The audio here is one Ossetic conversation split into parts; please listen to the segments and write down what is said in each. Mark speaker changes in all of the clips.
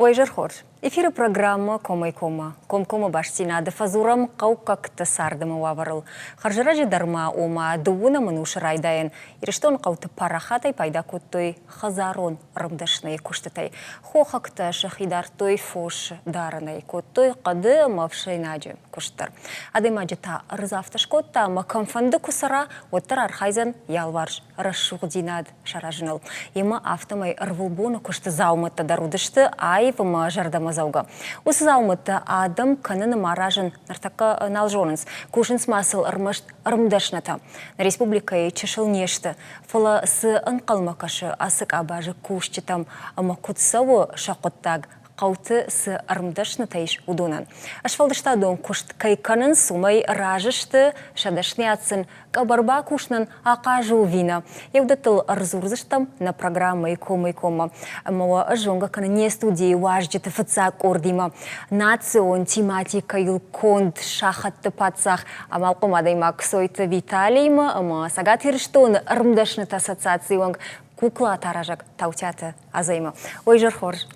Speaker 1: Уӕ хорз! Эфиры программӕ «Комӕй-коммӕ» комкоммӕ бастдзинады фӕдзурӕм хъӕуккӕгты цардымы уавӕрыл. Хӕрзӕрӕджы дӕр ма, ома, дыууынӕм ӕнусы райдайӕн Ирыстоны хъӕуты парахатӕй пайда кодтой хӕдзарон ӕрмдӕсныйы куыстытӕй. Хохӕгтӕ сӕхи дардтой фос дарынӕй, кодтой хъӕды ӕмӕ ӕфсӕйнаджы куыст дӕр. Адӕймаджы та ӕрдз афтӕ скодта, ӕмӕ кӕмфӕнды куы цӕра, уӕддӕр архайдзӕн йӕ алыварс рӕсугъддзинад саразыныл. Йемӕ афтӕмӕй ӕрвылбоны куысты дзаумӕттӕ дӕр уыдысты аив ӕмӕ зӕрдӕмӕдзӕугӕ. Уыцы дзаумӕттӕ адӕм кӕнын ӕмӕ аразын ныртӕккӕ нал зонынц. Кусынц ма сыл ӕрмӕст ӕрмдӕснытӕ. Нӕ республикӕйы чысыл не сты, фӕлӕ цы ӕнхъӕлмӕ кӕсы ацы къабазы кусджытӕм ӕмӕ куыд цӕуы сӕ хъуыддаг, хъӕуты цы ӕрмдӕснытӕ ис, уыдонӕн. Сфӕлдыстадон куыст кӕй кӕнынц, уымӕй разы сты, сӕ дӕсныйад сын къӕбӕр бакусынӕн ахъаз у ӕви нӕ. Еудӕттыл ӕрдзурдзыстӕм нӕ программӕйы комӕй-коммӕ. Ӕмӕ уӕ ӕз зонгӕ кӕнын не студийы уазджыты фыццаг къордимӕ. Национ тематикӕйыл конд сахӕтты паддзах, амалхъом адӕймаг Ксойты Виталиимӕ ӕмӕ Цӕгат Ирыстоны ӕрмдӕсныты ассоциацийы уӕнг куклатӕ аразӕг Таутиаты Азӕимӕ. Ой, изӕр хорз.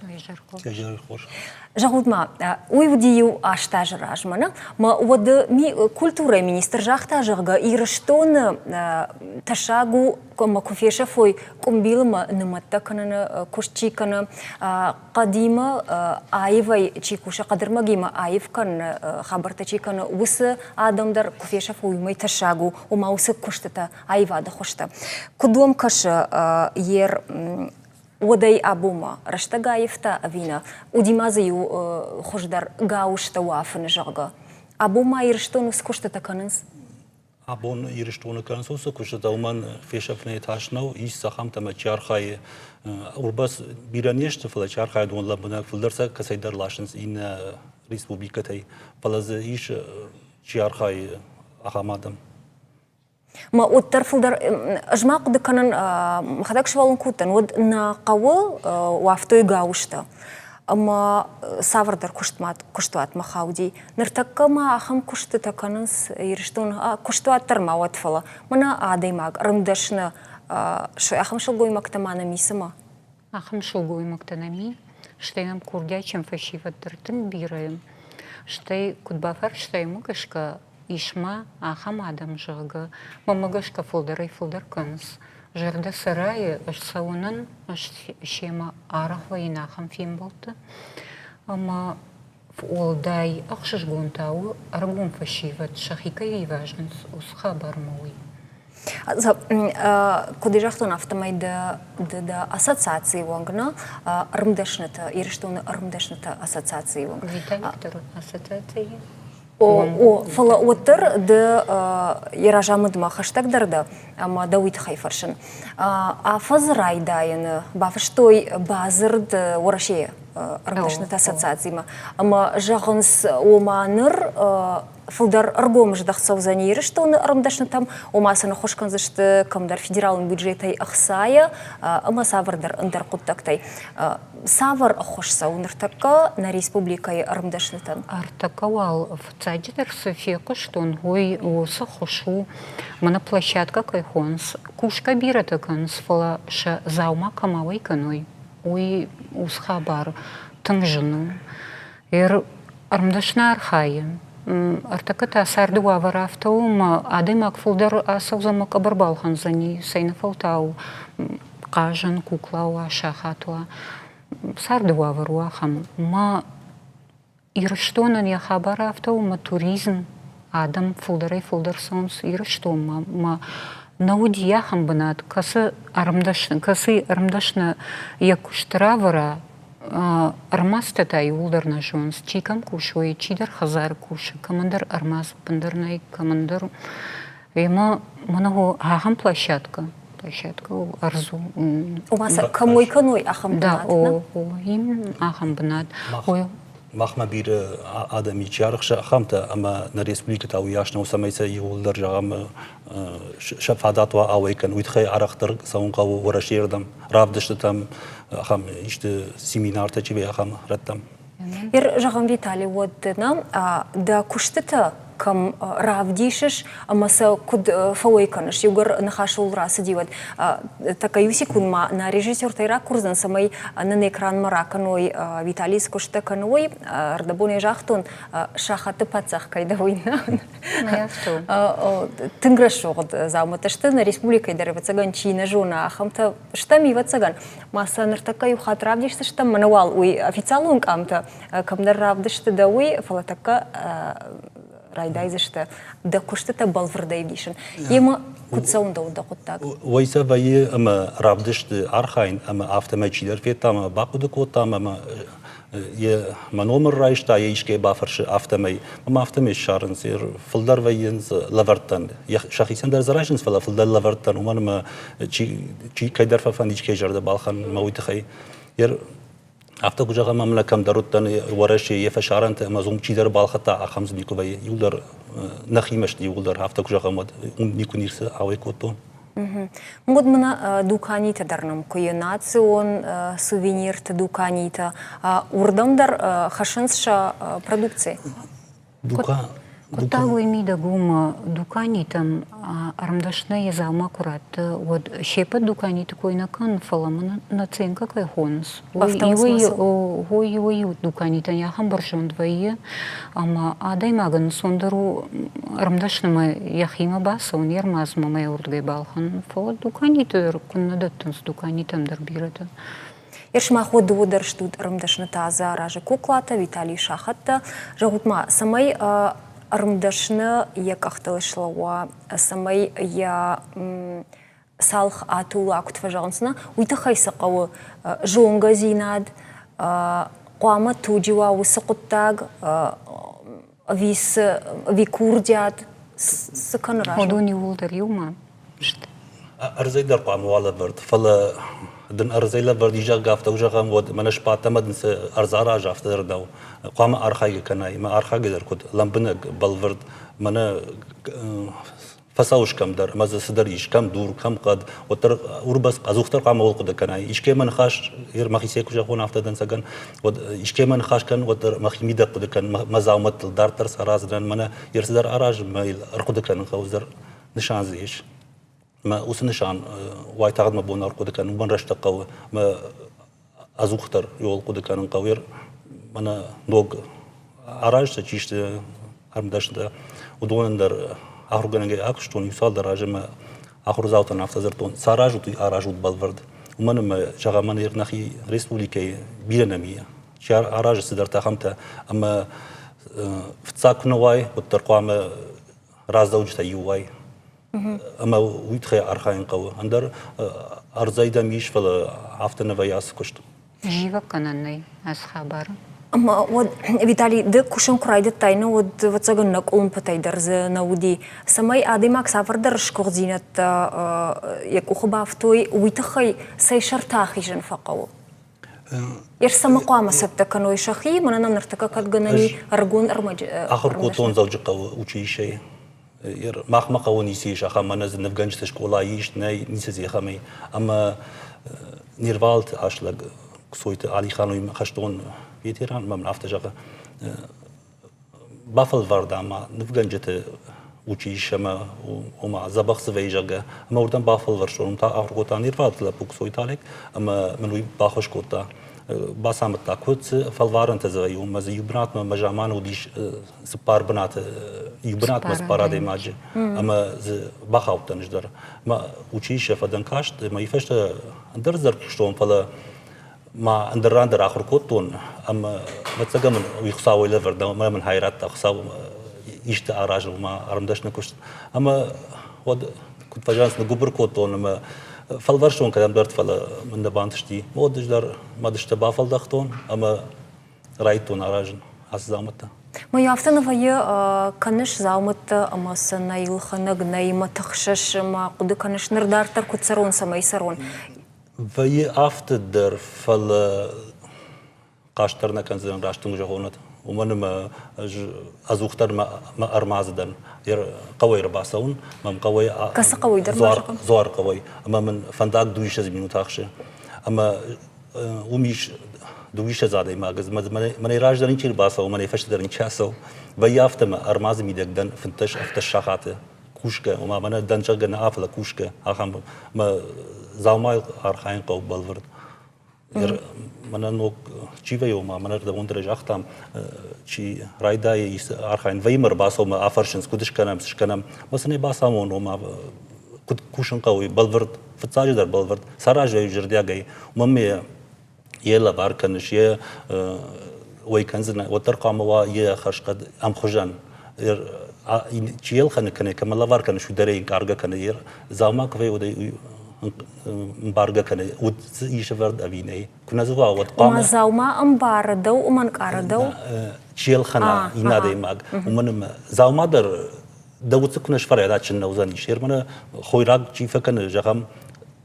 Speaker 2: Изӕр хорз.
Speaker 1: Зӕгъут-ма, уый уыди иу 8 азы размӕ, нӕ? Мӕ уӕд культурӕйы министр загъта, зӕгъгӕ, Ирыстоны тӕссаг у, ӕмӕ куы фесӕфой къуымбилы мӕ нымӕттӕ кӕныны куыст чи кӕны, хъӕдимӕ аивӕй чи кусы, хъӕдырмӕгимӕ аив кӕныны хабӕрттӕ чи кӕны, уыцы адӕм дӕр куы фесӕфой, уымӕй тӕссаг у, ома уыцы куыстытӕ аивады хуызтӕ. Куыд уӕм кӕсы йе уӕдӕй абонмӕ рӕстӕг аивта ӕви нӕ? Уыди ма дзы иу хуыздӕр гауызтӕ уафыны, зӕгъгӕ. Абон ма Ирыстоны уыцы куыстытӕ кӕнынц?
Speaker 2: Абон Ирыстоны кӕнынц уыцы куыстытӕ, уымӕн фесӕфынӕй тас нӕу. Ис ахӕмтӕ ӕмӕ чи архайы, уырбӕс бирӕ не сты, фӕлӕ чи архайы, уыдон лӕмбынӕг фылдӕр сӕ кӕцӕйдӕр ласынц иннӕ республикӕтӕй. Фӕлӕ дзы ис, чи архайы, ахӕм адӕм.
Speaker 1: Мӕ уӕддӕр фылдӕр ӕз ма хъуыды кӕнын, мӕхӕдӕг сывӕллон куы уыдтӕн, уӕд нӕ хъӕуы уӕфтой гауызтӕ ӕмӕ цавӕрдӕр куыстуатмӕ хауди. Ныртӕккӕ ма ахӕм куыстытӕ кӕнынц Ирыстоны, куыстуат дӕр ма уӕд, фӕлӕ мӕнӕ адӕймаг, ӕрмдӕсны, ахӕм сылгоймӕгтӕ ма нӕм и цымӕ?
Speaker 3: Ахӕм сылгоймӕгтӕ нӕм и, стӕй нӕм курдиатджын фӕсивӕд дӕр тынг бирӕ и. Стӕй, куыд бафарстай, уымӕ гӕсгӕ ис ма ахӕм адӕм, зӕгъгӕ, мӕнмӕ гӕсгӕ фылдӕрӕй-фылдӕр кӕнынц. Зӕрдӕ сӕ райы, ӕз цӕуынӕн, ӕз семӕ арӕх вӕййын ахӕм фембӕлдты. Ӕмӕ уӕлдай ӕхсызгон та у, ӕрыгон фӕсивӕд сӕхи кӕй ивазынц, уыцы хабармӕ уый.
Speaker 1: Куыд загътон, афтӕмӕй дӕ дӕ ассоциацийы уӕнг нӕ ӕрмдӕсныты, Ирыстоны ӕрмдӕсныты ассоциацийы уӕнг.
Speaker 3: Виталик дӕр ассоциацийы.
Speaker 1: О, фӕлӕ уӕддӕр ды йӕ разамындмӕ хӕстӕгдӕр дӕ ӕмӕ дӕ уый тыххӕй фӕрсын. Афӕдзы райдайӕны бафыстой бадзырд Уӕрӕсейы ӕрмдӕсныты ассоциациимӕ ӕмӕ зӕгъынц, ома ныр фылдӕр ӕргом здӕхт цӕудзӕни Ирыстоны ӕрмдӕснытӕм, ома сын ӕххуыс кӕндзысты кӕмдӕр федералон бюджетӕй ӕхцайӕ ӕмӕ цавӕрдӕр ӕндӕр хъуыддӕгтӕй. Цавӕр ӕххуыс цӕуы ныртӕккӕ нӕ республикӕйы ӕрмдӕснытӕн?
Speaker 3: Ӕртӕккӕ уал фыццаджыдӕр цы фехъуыстон, уый уыцы ххуыс у, мӕнӕ площадкӕ кӕй хонынц, кусгӕ бирӕтӕ кӕнынц, фӕлӕ сӕ дзаума кӕм ауӕй кӕной, уый уыцы хабар тынг зын у. Ӕрмдӕсны архайы. Ӕртӕккӕ та царды уавӕр афтӕ у, ӕмӕ адӕймаг фылдӕр ацӕудзӕн ӕмӕ къӕбӕр балхӕндзӕни, цӕйнӕфӕлтау хъазӕн кукла уа, сахат уа. Царды уавӕр у ахӕм. Мӕ Ирыстонӕн йӕ хабар афтӕ у, ӕмӕ туризм, адӕм фылдӕрӕй-фылдӕр цӕуынц Ирыстонмӕ. Мӕ нӕ уыди ахӕм бынат, кӕцы ӕрмдӕсны, кӕцы ӕрмдӕсны йӕ куыст равӕра, Ӕрмадзтӕ та иууылдӕр нӕ зонынц, чи кӕм кусы, уый, чидӕр хӕдзары кусы, кӕмӕндӕр ӕрмадз ӕппындӕр нӕй, кӕмӕндӕр. Ӕмӕ мӕнӕ ахӕм площадкӕ, площадкӕ у ӕрдз у.
Speaker 1: Ома сӕ кӕм уой кӕной, ахӕм бынат,
Speaker 3: Да, о, о, им ахӕм бынат.
Speaker 2: Махмӕ бирӕ адӕм чи арӕхсы ахӕмтӕ, ӕмӕ нӕ республикӕ та уыйас нӕу, цӕмӕй сӕ иууылдӕр зӕгъӕм сӕ фадат уа ауӕй кӕнын. Уый тыххӕй арӕхдӕр цӕуын хъӕуы Уӕрӕсейы рдӕм равдыстытӕм, ахӕм исты семинартӕ чи вӕййы, ахӕм рӕттӕм.
Speaker 1: Зӕгъӕм, Виталий, уӕд нӕм дӕ куыстытӕ. кӕм равдисыс ӕмӕ сӕ куыд фӕуӕй кӕныс? Иугӕр ныхасыл рацыди, уӕд тӕккӕ иу секунд ма нӕ режиссертӕй ракурдзӕн, цӕмӕй нын экранмӕ ракӕной Виталий цы куысттӕ кӕны, уый. Ӕрдӕбон ӕй загътон, сахаты паддзах кӕй дӕ, уый нӕ. Тынг рӕсугъд дзаумӕттӕ сты. Нӕ республикӕйы дӕр, ӕвӕццӕгӕн, чи нӕ зона, ахӕмтӕ стӕм, ӕвӕццӕгӕн. Ма сӕ ныртӕккӕ иу хатт равдисдзыстӕм, мӕнӕ уал уый официалон къамтӕ кӕмдӕр равдысты дӕ уый, фӕлӕ тӕккӕ райдайдзысты дӕ куыстытӕ бӕлвырдӕй ӕвдисын. Емӕ куыд цӕуын дӕу дӕ хъуыддаг?
Speaker 2: Уый сӕ вӕййы ӕмӕ равдысты архайын ӕмӕ афтӕмӕй чидӕр федта ӕмӕ бахъуыды кодта ӕмӕ йӕ мӕ номыр райста, йӕ искӕй бафӕрсы, афтӕмӕй. Ӕмӕ афтӕмӕй ссарынц, фылдӕр вӕййынц лӕвӕрттӕн. Сӕхицӕн дӕр дзы райсынц, фӕлӕ фылдӕр лӕвӕрттӕн, уымӕн ӕмӕ чи, чи кӕйдӕр фӕфӕнды, искӕй зӕрдӕ балхӕнын, ӕмӕ уый тыххӕй. Афтӕ куы зӕгъӕм, ӕмӕ кӕмдӕр уыдтӕн Уӕрӕсейы йӕ фӕсарӕнты ӕмӕ дзы уым чидӕр балхӕдта, ахӕм дзы никуы вӕййы. Иуылдӕр нӕхимӕ сты иууылдӕр, афтӕ куы зӕгъӕм, уӕд уым никуы ницы ауӕй кодтон.
Speaker 1: Уӕд мын дуканитӕ дӕр нӕм куы национ сувенирты дуканитӕ, уырдӕм дӕр хӕссынц сӕ продукци?
Speaker 3: Хъуыддаг уый мидӕг у, мӕ дуканитӕм ӕрмдӕсны йӕ дзаума куы ратты, уӕд се ппӕт дуканиты кой нӕ кӕнын, фӕлӕ мын наценка кӕй хонынц, уый иуӕй-иу дуканитӕн ахӕм бӕрзонд вӕййы, ӕмӕ адӕймагӕн ӕнцондӕр у ӕрмдӕснымӕ йӕхимӕ бацӕуын, йе рмадзмӕ мӕ уырдыгӕй балхӕнын, фӕлӕ дуканиты дӕр куыннӕ дӕттынц дуканитӕм дӕр бирӕтӕ.
Speaker 1: Сымах уӕ дыууӕ дӕр стут ӕрмдӕснытӕ дзы аразы куклатӕ, Виталий сахӕттӕ. Зӕгъут-ма, цӕмӕй ӕрмдӕсны йӕ къӕхтыл слӕууа, цӕмӕй йӕ цалх атула, куыд фӕзӕгъынц, нӕ, уый тыххӕй цы хъӕуы зонгӕдзинад, хъуамӕ туджы уа уыцы хъуыддаг, ӕви цы, ӕви курдиат, цы кӕны размӕ?
Speaker 3: Уыдон иууылдӕр иумӕ сты.
Speaker 2: Ӕрдзӕй дӕр хъуамӕ уа лӕвӕрд, фӕлӕ дын ӕрдзӕй лӕвӕрд ис, зӕгъгӕ, афтӕ у зӕгъӕм, уӕд мӕнӕ сбадт ӕмӕ дын цы ӕрдз аразы, афтӕ дӕр нӕу. Хъуамӕ архайгӕ кӕнай, мӕ архайгӕ дӕр куыд лӕмбынӕг, бӕлвырд, мӕнӕ фӕцӕуыс кӕмдӕр ӕмӕ дзы цыдӕр ис, кӕм дур, кӕм хъӕд, уӕддӕр уырбӕс ӕдзухдӕр хъуамӕ уыл хъуыды кӕнай. Искӕмӕ ныхас, мӕхицӕй куы зӕгъон, афтӕ дӕнцӕгӕн, уӕд искӕмӕ ныхас кӕн, уӕддӕр мӕхи мидӕг хъуыды кӕн, мӕ дзаумӕттыл дарддӕр цы араздзынӕн, мӕнӕ йе рцыдӕр аразын, мӕ йыл ӕрхъуыды кӕнын хъӕуы дӕр нысан дзы ис. Мӕ уыцы нысан уайтагъд мӕ бон ӕрхъуыды кӕнын, уымӕн рӕстӕг хъӕуы. Мӕ ӕдзухдӕр иуыл хъуыды кӕнын хъӕуы. Мӕнӕ ног аразджытӕ чи сты, ӕрмдӕснытӕ, уыдонӕн дӕр ахуыргӕнӕгӕй акуыстон иу цалдӕр азы ӕмӕ ахуырдзаутӕн афтӕ дзырдтон, цы аразут, уый аразут бӕлвырд. Уымӕн ӕмӕ, зӕгъӕм, мӕнӕ нӕхи республикӕйы бирӕ нӕм и, чи аразы цыдӕртӕ ахӕмтӕ, ӕмӕ фыццаг куы нӕ уай, уӕддӕр хъуамӕ раздзӕуджытӕй иу уай. Ӕмӕ уый тыххӕй архайын хъӕуы. Ӕндӕр ӕрдзӕй дӕм ис, фӕлӕ афтӕ нӕ вӕййы ацы куыст.
Speaker 3: Зивӕггӕнӕн нӕй ацы хабары.
Speaker 1: Ӕмӕ уӕд, Виталий, ды кусын куы райдыдтай, ну уӕд, ӕвӕццӕгӕн, нӕ къуылымпытӕй дӕр дзы нӕ уыди. Цӕмӕй адӕймаг цавӕрдӕр сгуыхтдзинӕдтӕ йӕ къухы бафтой, уый тыххӕй цӕй сӕрты ахизын фӕхъӕуы? Ер цӕмӕ хъуамӕ цӕттӕ кӕной сӕхи, мӕнӕ нӕм ныртӕккӕ кӕд гӕнӕн и ӕрыгон ӕрмӕджы
Speaker 2: Ахуыр кодтон Дзӕуджыхъӕуы училищейы. Махмӕ хъӕуы ницы ис ахӕм, мӕнӕ дзы нывгӕнджыты скъола ис, нӕй, ницы дзы ахӕмӕй. Ӕмӕ Нервалты ас лӕг Ксойты Алихан уый хӕстон ветеран, мӕм афтӕ зӕгъы, бафӕлвӕрда ма нывгӕнджыты училищемӕ, ома дзӕбӕх цы вӕййы, зӕгъгӕ. Ӕмӕ уырдӕм бафӕлвӕрстон, уым та ахуыр кодта Нервалты лӕппу Ксойты Алек, ӕмӕ мын уый баххуыс кодта. Бацамыдта, куыд цы фӕлварӕнтӕ дзы вӕййы, уымӕ дзы иу бынатмӕ мӕ заманы уыдис цыппар бынаты, иу бынатмӕ цыппар адӕймаджы, ӕмӕ дзы бахаудтӕн ӕз дӕр. Мӕ училище фӕдӕн каст, ӕмӕ уый фӕстӕ ӕндӕр дзӕр куыстон, фӕлӕ ма ӕндӕр ран дӕр ахуыр кодтон, ӕмӕ ӕвӕццӕгӕн мын уый Хуыцауӕй лӕвӕрд ӕмӕ мын хай радта Хуыцау исты аразын, ма ӕрмдӕсны куыст. Ӕмӕ уӕд куыд фӕзӕгъынц, ныггуыбыр кодтон ӕмӕ фӕлвӕрстон кӕдӕмдӕр, фӕлӕ мын нӕ бантысти. Уӕд ӕз дӕр мӕ дыстӕ бафӕлдӕхтон ӕмӕ райдтон аразын ацы дзаумӕттӕ.
Speaker 1: Мӕ афтӕ нӕ вӕййы, кӕныс дзаумӕттӕ ӕмӕ сӕ нӕ лхӕнӕг, нӕ мӕ тыхсыс ӕмӕ хъуыды кӕныс, ныр дарддӕр куыд цӕрон, цӕмӕй цӕрон.
Speaker 2: Вӕййы афтӕ дӕр, фӕлӕ хъаст дӕр нӕ кӕндзынӕн раст уын зӕгъон, уымӕн ӕмӕ ӕз ӕдзухдӕр мӕ ӕрмадзы дӕн. Хъӕуӕй ӕрбацӕуын, мӕм хъӕуӕй
Speaker 1: Кӕцы хъӕуӕй дӕр
Speaker 2: Дзуар хъӕуӕй. Ӕмӕ мын фӕндаг дыууиссӕдз минут ахсы. Ӕмӕ уым ис Дыууиссӕдз адӕймаг мӕнӕй раздӕр ничи ӕрбацӕуы, мӕнӕй фӕстӕдӕр ничи ацӕуы. Вӕййы афтӕ ӕмӕ ӕрмадзы мидӕг дӕн 15 сахаты кусгӕ, ома мӕнӕ дӕн зӕгъгӕ нӕ, фӕлӕ кусгӕ, ахӕм мӕ дзаумайыл архайын хъӕуы бӕлвырд. Мӕнӕ ног чи вӕййы, ома мӕнӕ рдӕбон дӕр загътам, чи райдайы архайын, вӕййы ӕрбацӕуы афӕрсынц, куыд скӕнӕм, цы скӕнӕм. Мӕ сын ӕй бацамон, ома куыд кусын хъӕуы, бӕлвырд, фыццаджыдӕр бӕлвырд, саразӕй зӕрдиагӕй, уымӕн ме йе лӕвар кӕныс, йе уӕй кӕндзынӕ, уӕддӕр хъуамӕ уа йӕ хӕрзхъӕд ӕмхуызӕн. Чи йе лхӕны кӕны, кӕмӕ лӕвар кӕныс, уый дӕр ӕй ӕнкъаргӕ кӕны. Йе дзаума куы вӕййы, уӕд ӕй ӕмбаргӕ кӕны, уд дзы ис ӕвӕрд ӕви нӕй. Куы нӕ дзы уа, уӕд хъуамӕ...
Speaker 1: Дзаума ӕмбары дӕу, уымӕ ӕнкъары дӕу?
Speaker 2: Чи ӕлхӕна иннӕ адӕймаг, уымӕн ӕмӕ дзаума дӕр дӕ уд дзы куы нӕ сфӕрай, адджын нӕ уыдзӕнис. Ермӕ хойраг чи фӕкӕны, зӕгъӕм,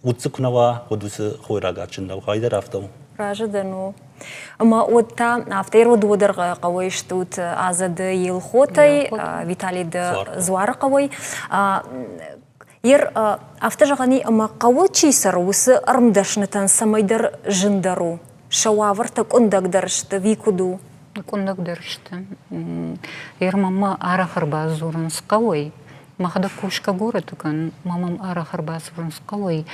Speaker 2: уд дзы куы нӕ уа, уӕд уыцы хойраг адджын нӕу. Хайдӕр афтӕ у.
Speaker 1: Разы дӕн у. Ӕмӕ уӕд та афтӕ ирон дӕр хъӕуӕй стут Азады Елхотӕй, Виталий ды Дзуары хъӕуӕй. Ер афтӕ зӕгъӕн и, ӕмӕ хъӕуы чи цӕры, уыцы ӕрмдӕснытӕн цӕмӕйдӕр зындӕр у. Сӕ уавӕртӕ къуындӕгдӕр сты, ви куыд у?
Speaker 3: Къуындӕгдӕр сты. Ер мӕмӕ арӕх ӕрбадзурынц хъӕуӕй. Мӕхӕдӕг кусгӕ горӕты кӕнын, мӕ мӕм арӕх ӕрбадзурынц хъӕуӕй.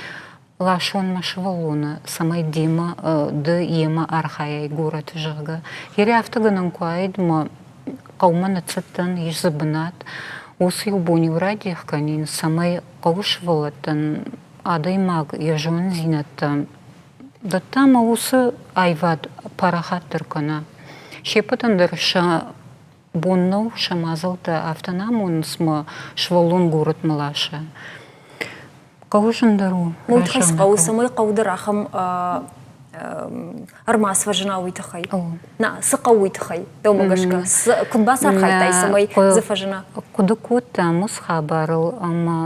Speaker 3: Ласон мӕ сывӕллоны, цӕмӕй демӕ ды йемӕ архайай горӕты, зӕгъгӕ. Ере афтӕ гӕнӕн куы уаид, мӕ хъӕумӕ ныццыдтӕн, ис дзы бынат. Уыцы иу бон-иу радих кӕнин, цӕмӕй хъӕуы сывӕллӕттӕн адӕймаг йӕ зонындзинӕдтӕ дӕтта ӕмӕ уыцы аивад парахатдӕр кӕна. Се ппӕтӕн дӕр сӕ бон нӕу сӕ мадзӕлттӕ афтӕ нӕ амонынц мӕ сывӕллон горӕтмӕ ласа. Хъӕуы зындӕр у.
Speaker 1: Уый тыххӕй цы хъӕуы, цӕмӕй хъӕуы дӕр ахӕм ӕрмадз фӕзына, уый тыххӕй? Нӕ, цы хъӕуы уый тыххӕй, дӕумӕ гӕсгӕ? Куыд бацархайдтай, цӕмӕй дзы фӕзына?
Speaker 3: Хъуыды кодтам уыцы хабарыл ӕмӕ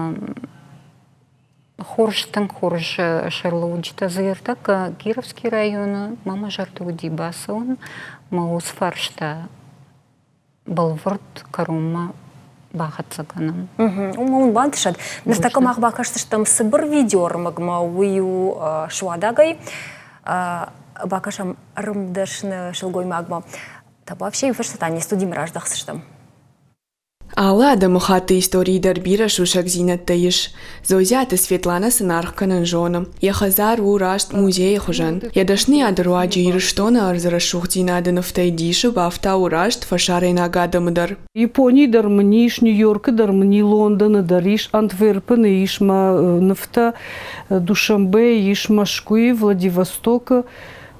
Speaker 3: хорз, тынг хорз сӕрлӕуджытӕ дзы ӕртӕккӕ Кировский районы мӕ мӕ зӕрды уыди бацӕуын мӕ уыцы фарста бӕлвырд кӕронмӕ бахӕццӕ кӕнӕм.
Speaker 1: Уымӕ уын бантысӕд. Ныртӕккӕ мах бакӕсдзыстӕм цыбыр видеоӕрмӕгмӕ, уый у Суадагӕй. Бакӕсӕм ӕрмдӕсны сылгоймагмӕ. Табуафсейы фӕстӕ та не студимӕ раздӕхдзыстӕм.
Speaker 4: Алы адӕмыхатты историйы дӕр бирӕ сусӕгдзинӕдтӕ ис. Зозиаты Светланӕ сын аргъ кӕнын зоны. Йӕ хӕдзар у раст музейы хуызӕн. Йӕ дӕсныйады руаджы Ирыстоны ӕрдзы рӕсугъддзинады нывтӕй дисы бафтауы раст фӕсарӕйнаг адӕмы дӕр.
Speaker 5: Японийы дӕр мын ис, Нью-Йоркы дӕр мын и, Лондоны дӕр ис, Антверпены ис мӕ нывтӕ, Душанбейы ис, Мӕскуыйы, Владивостокы.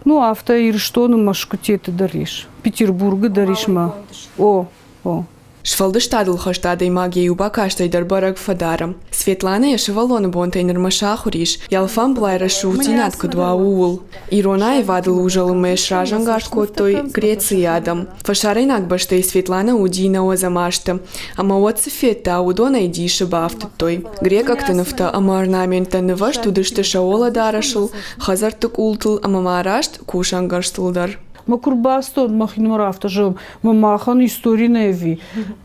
Speaker 5: Ну, афтӕ Ирыстоны Мӕскуытеты дӕр ис, Петербургы дӕр ис мӕ. О, О.
Speaker 4: Сфӕлдыстадыл хӕст адӕймаг йӕ иу бакастӕй дӕр бӕрӕг фӕдары. Светланӕ йӕ сывӕллоны бонтӕй нырмӕ сахуыр ис, йӕ алфамблай рӕсугъддзинад куыд уа, ууыл. Ирон аивадыл узӕлынмӕ сразӕнгард кодтой Грецийы адӕм. Фӕсарӕйнаг бӕстӕйы Светланӕ уыди нӕуӕдзӕм азты, ӕмӕ уӕд цы федта, уыдон ӕй дисы бафтыдтой. Грекъӕгты нывтӕ ӕмӕ орнаменттӕ нывӕзт уыдысты сӕ уӕлӕдарӕсыл, хӕдзӕртты къултыл ӕмӕ ма раст кусӕнгӕрзтыл дӕр.
Speaker 5: Мӕ куы рбацыдтон, мӕхинымӕр афтӕ зӕгъын, мӕ махӕн истори нӕ ӕви.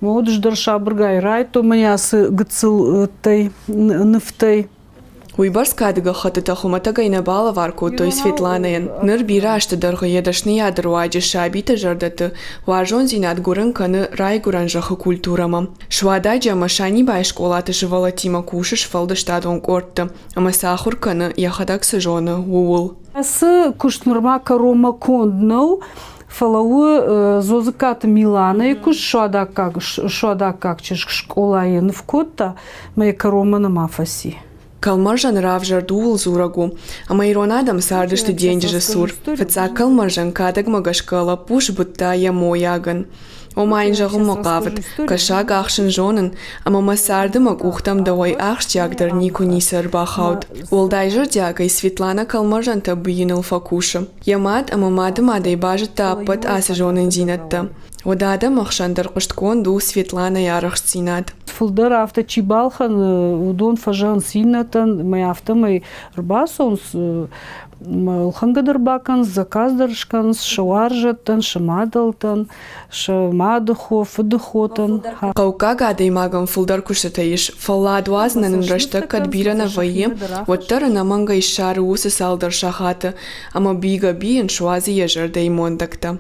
Speaker 5: Мӕ уд ӕз дӕр сабыргай райдтон мӕнӕ ацы гыццылтӕй, нывтӕй.
Speaker 4: Уыйбӕрц кады гӕххӕттытӕ хуымӕтӕгӕй нӕ балӕвар кодтой Светланӕйӕн. Ныр бирӕ азты дӕргъы йӕ дӕсныйады руаджы сабиты зӕрдӕты уарзондзинад гуырын кӕны райгуырӕн зӕххы культурӕмӕ. Суададжы ӕмӕ Санибайы скъолаты сывӕллӕттимӕ кусы сфӕлдыстадон къордты ӕмӕ сӕ ахуыр кӕны, йӕхӕдӕг цы зоны, ууыл.
Speaker 5: Ацы куыст нырма кӕронмӕ конд нӕу, фӕлӕ у Зозыккаты Миланӕйы куыст суадаггаг чызг скъолайы ныв кодта, мӕ йӕ кӕронмӕ нӕма фӕци.
Speaker 4: Кӕлмӕрзӕны равзӕрд ууыл дзурӕг у, ӕмӕ ирон адӕм цардысты денджызы цур. Фыццаг кӕлмӕрзӕн кадӕгмӕ гӕсгӕ лӕппу сбыдта йӕ мойагӕн. Ома йын зӕгъынмӕ хъавыд, кӕсаг ахсын зонын, ӕмӕ мӕ царды мӕ къухтӕм дӕуӕй ахсджиагдӕр никуы ницы ӕрбахауд. Уӕлдай зӕрдиагӕй Светланӕ кӕлмӕрзӕнтӕ бийыныл фӕкусы. Йӕ мад ӕмӕ мады мадӕй базыдта ӕппӕт ацы зонындзинӕдтӕ. Уӕдӕ адӕмы хсӕн дӕр хъуыстгонд у Светланӕйы арӕхстдзинад.
Speaker 5: Фылдӕр афтӕ чи балхӕны, уыдон фӕзӕгъынц иннӕтӕн, мӕ афтӕмӕй ӕрбацӕуынц, ӕлхӕнгӕ дӕр бакӕнынц, заказ дӕр скӕнынц сӕ уарзӕттӕн, сӕ мадӕлтӕн, сӕ мадыхо, фыдыхотӕн.
Speaker 4: Хъӕуккаг адӕймагӕн фылдӕр куыстытӕ ис, фӕллад уадзынӕн ын рӕстӕг кӕд бирӕ нӕ вӕййы, уӕддӕр ӕнӕмӕнгӕй ссары уыцы цалдӕр сахаты ӕмӕ бийгӕ-бийын суадзы йӕ зӕрдӕйы мондӕгтӕ.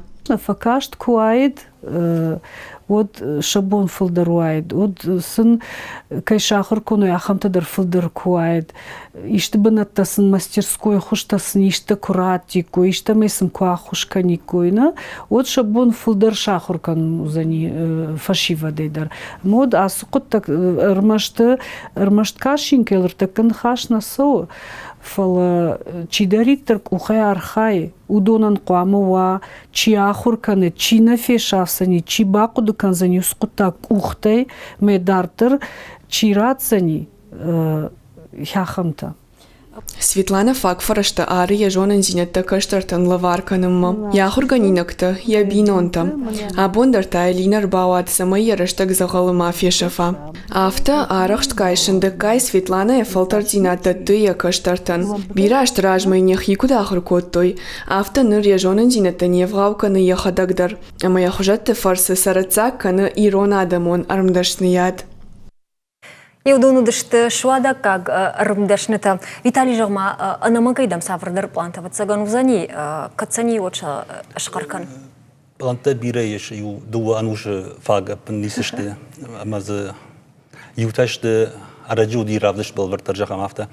Speaker 5: Фӕкаст куы уаид, уӕд сӕ бон фылдӕр уаид, уӕд сын кӕй сахуыр кодтой, ахӕмтӕ дӕр фылдӕр куы уаид. Исты бынӕттӕ сын мастерской хуызтӕ сын исты куы раттиккой, истӕмӕй сын куы ӕххуыс кӕниккой, нӕ, уӕд сӕ бон фылдӕр сахуыр кӕнын уыдзӕни фӕсивӕдӕй дӕр. Ӕмӕ уӕд ацы хъуыддаг ӕрмӕст ӕрмӕст касинкӕйыл ӕртӕккӕ ныхас нӕ цӕуы, фӕлӕ чидӕриддӕр къухӕй архайы, уыдонӕн хъуамӕ уа, чи ахуыр кӕны, чи нӕ фесафдзӕни, чи бахъуыды кӕндзӕни уыцы хъуыддаг къухтӕй, мӕ дарддӕр чи ратдзӕни, ахӕмтӕ.
Speaker 4: Светланӕ фаг фӕрӕзтӕ ары йӕ зонындзинӕдтӕ кӕстӕртӕн лӕвар кӕнынмӕ, йӕ ахуыргӕнинӕгтӕ, йӕ бинонтӕ. Абон дӕр та Элинӕ ӕрбауад, цӕмӕй йӕ рӕстӕг дзӕгъӕлы ма фесӕфа. Афтӕ арӕхстгай, сындӕггай Светланӕ йӕ фӕлтӕрддзинад дӕтты йӕ кӕстӕртӕн. Бирӕ азты размӕ йын йӕхи куыд ахуыр кодтой, афтӕ ныр йӕ зонындзинӕдтӕ не вгъау кӕны йӕхӕдӕг дӕр ӕмӕ йӕ хуызӕтты фӕрцы цӕрӕццаг кӕны ирон адӕмон ӕрмдӕсныйад.
Speaker 1: Иу дон уыдысты суадаггаг ӕрмдӕснытӕ. Виталий, зӕгъ-ма, ӕнӕмӕнгӕй дӕм цавӕрдӕр пълантӕ ӕвӕццӕгӕн уыдзӕни, кӕд сӕ не уӕд сӕ схъӕр кӕн.
Speaker 2: Пълӕнттӕ бирӕ ис, иу дыууӕ ӕнусы фаг ӕппын ницы сты ӕмӕ дзы иутӕ сты ӕрӕджы уыди равдыст бӕлвырддӕр зӕгъӕм афтӕ,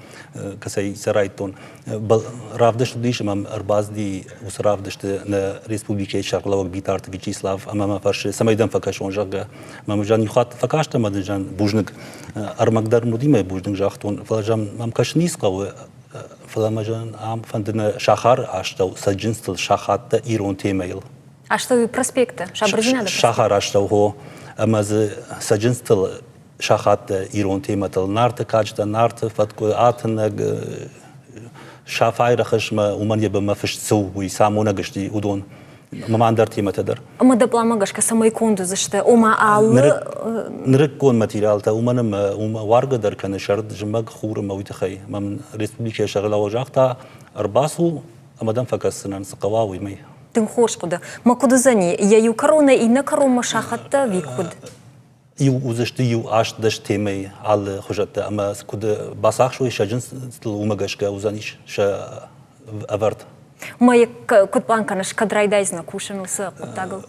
Speaker 2: кӕцӕй сӕ райдтон. Равдыст уыдис ӕмӕ ӕрбацыди уыцы равдысты нӕ республикӕйы сӕргълӕууӕг Битарты Вячеслав ӕмӕ мӕ фӕрсы, цӕмӕй дӕм фӕкӕсон, зӕгъгӕ. Мӕм зӕгъын, иу хатт фӕкаст ӕмӕ дын зӕгъын, бузныг. Ӕрмӕг дӕр уыди мӕ бузныг загътон, фӕлӕ зӕгъын, мӕм кӕсын ницы хъӕуы, фӕлӕ мӕ зӕгъын, ам фӕнды нӕ сахары астӕу цӕджындзтыл сахаттӕ ирон темӕйыл.
Speaker 1: Астӕуы проспекты, сабырдзинады
Speaker 2: Сахары астӕу, хо, ӕмӕ дзы цӕджындзтыл сахаттӕ ирон темӕтыл Нарты кадджытӕ, Нарты фӕткъуы, Атынӕг, Сафайы рӕхысмӕ, уымӕн йӕ бынмӕ фыст цы у, уый цы амонӕг сты, уыдон. Ӕмӕ ӕндӕр темӕтӕ дӕр.
Speaker 1: Ӕмӕ дӕ пъланмӕ гӕсгӕ цӕмӕй конд уыдзысты? Ома алы...
Speaker 2: Нырыккон материалтӕ, уымӕн ӕмӕ уымӕ уаргӕ дӕр кӕны сӕрд, зымӕг, хур ӕмӕ уый тыххӕй. Мӕм республикӕйы сӕргълӕууӕг загъта, ӕрбацу ӕмӕ дӕм фӕкӕсдзынӕн, цы хъӕуа, уымӕй.
Speaker 1: Тынг хорз хъуыды. Мӕ куыд уыдзӕни, йӕ иу кӕронӕй иннӕ кӕронмӕ сахӕттӕ ӕви куыд?
Speaker 2: Иу уыдзысты иу 18 темӕйы алы хуызӕттӕ ӕмӕ куыд бацахсой сӕ джинстыл, уымӕ гӕсгӕ уыдзӕнис сӕ ӕвӕрд.
Speaker 1: Мӕ куыд пълан кӕныс, кӕд райдайдзынӕ кусын уыцы хъуыддагыл?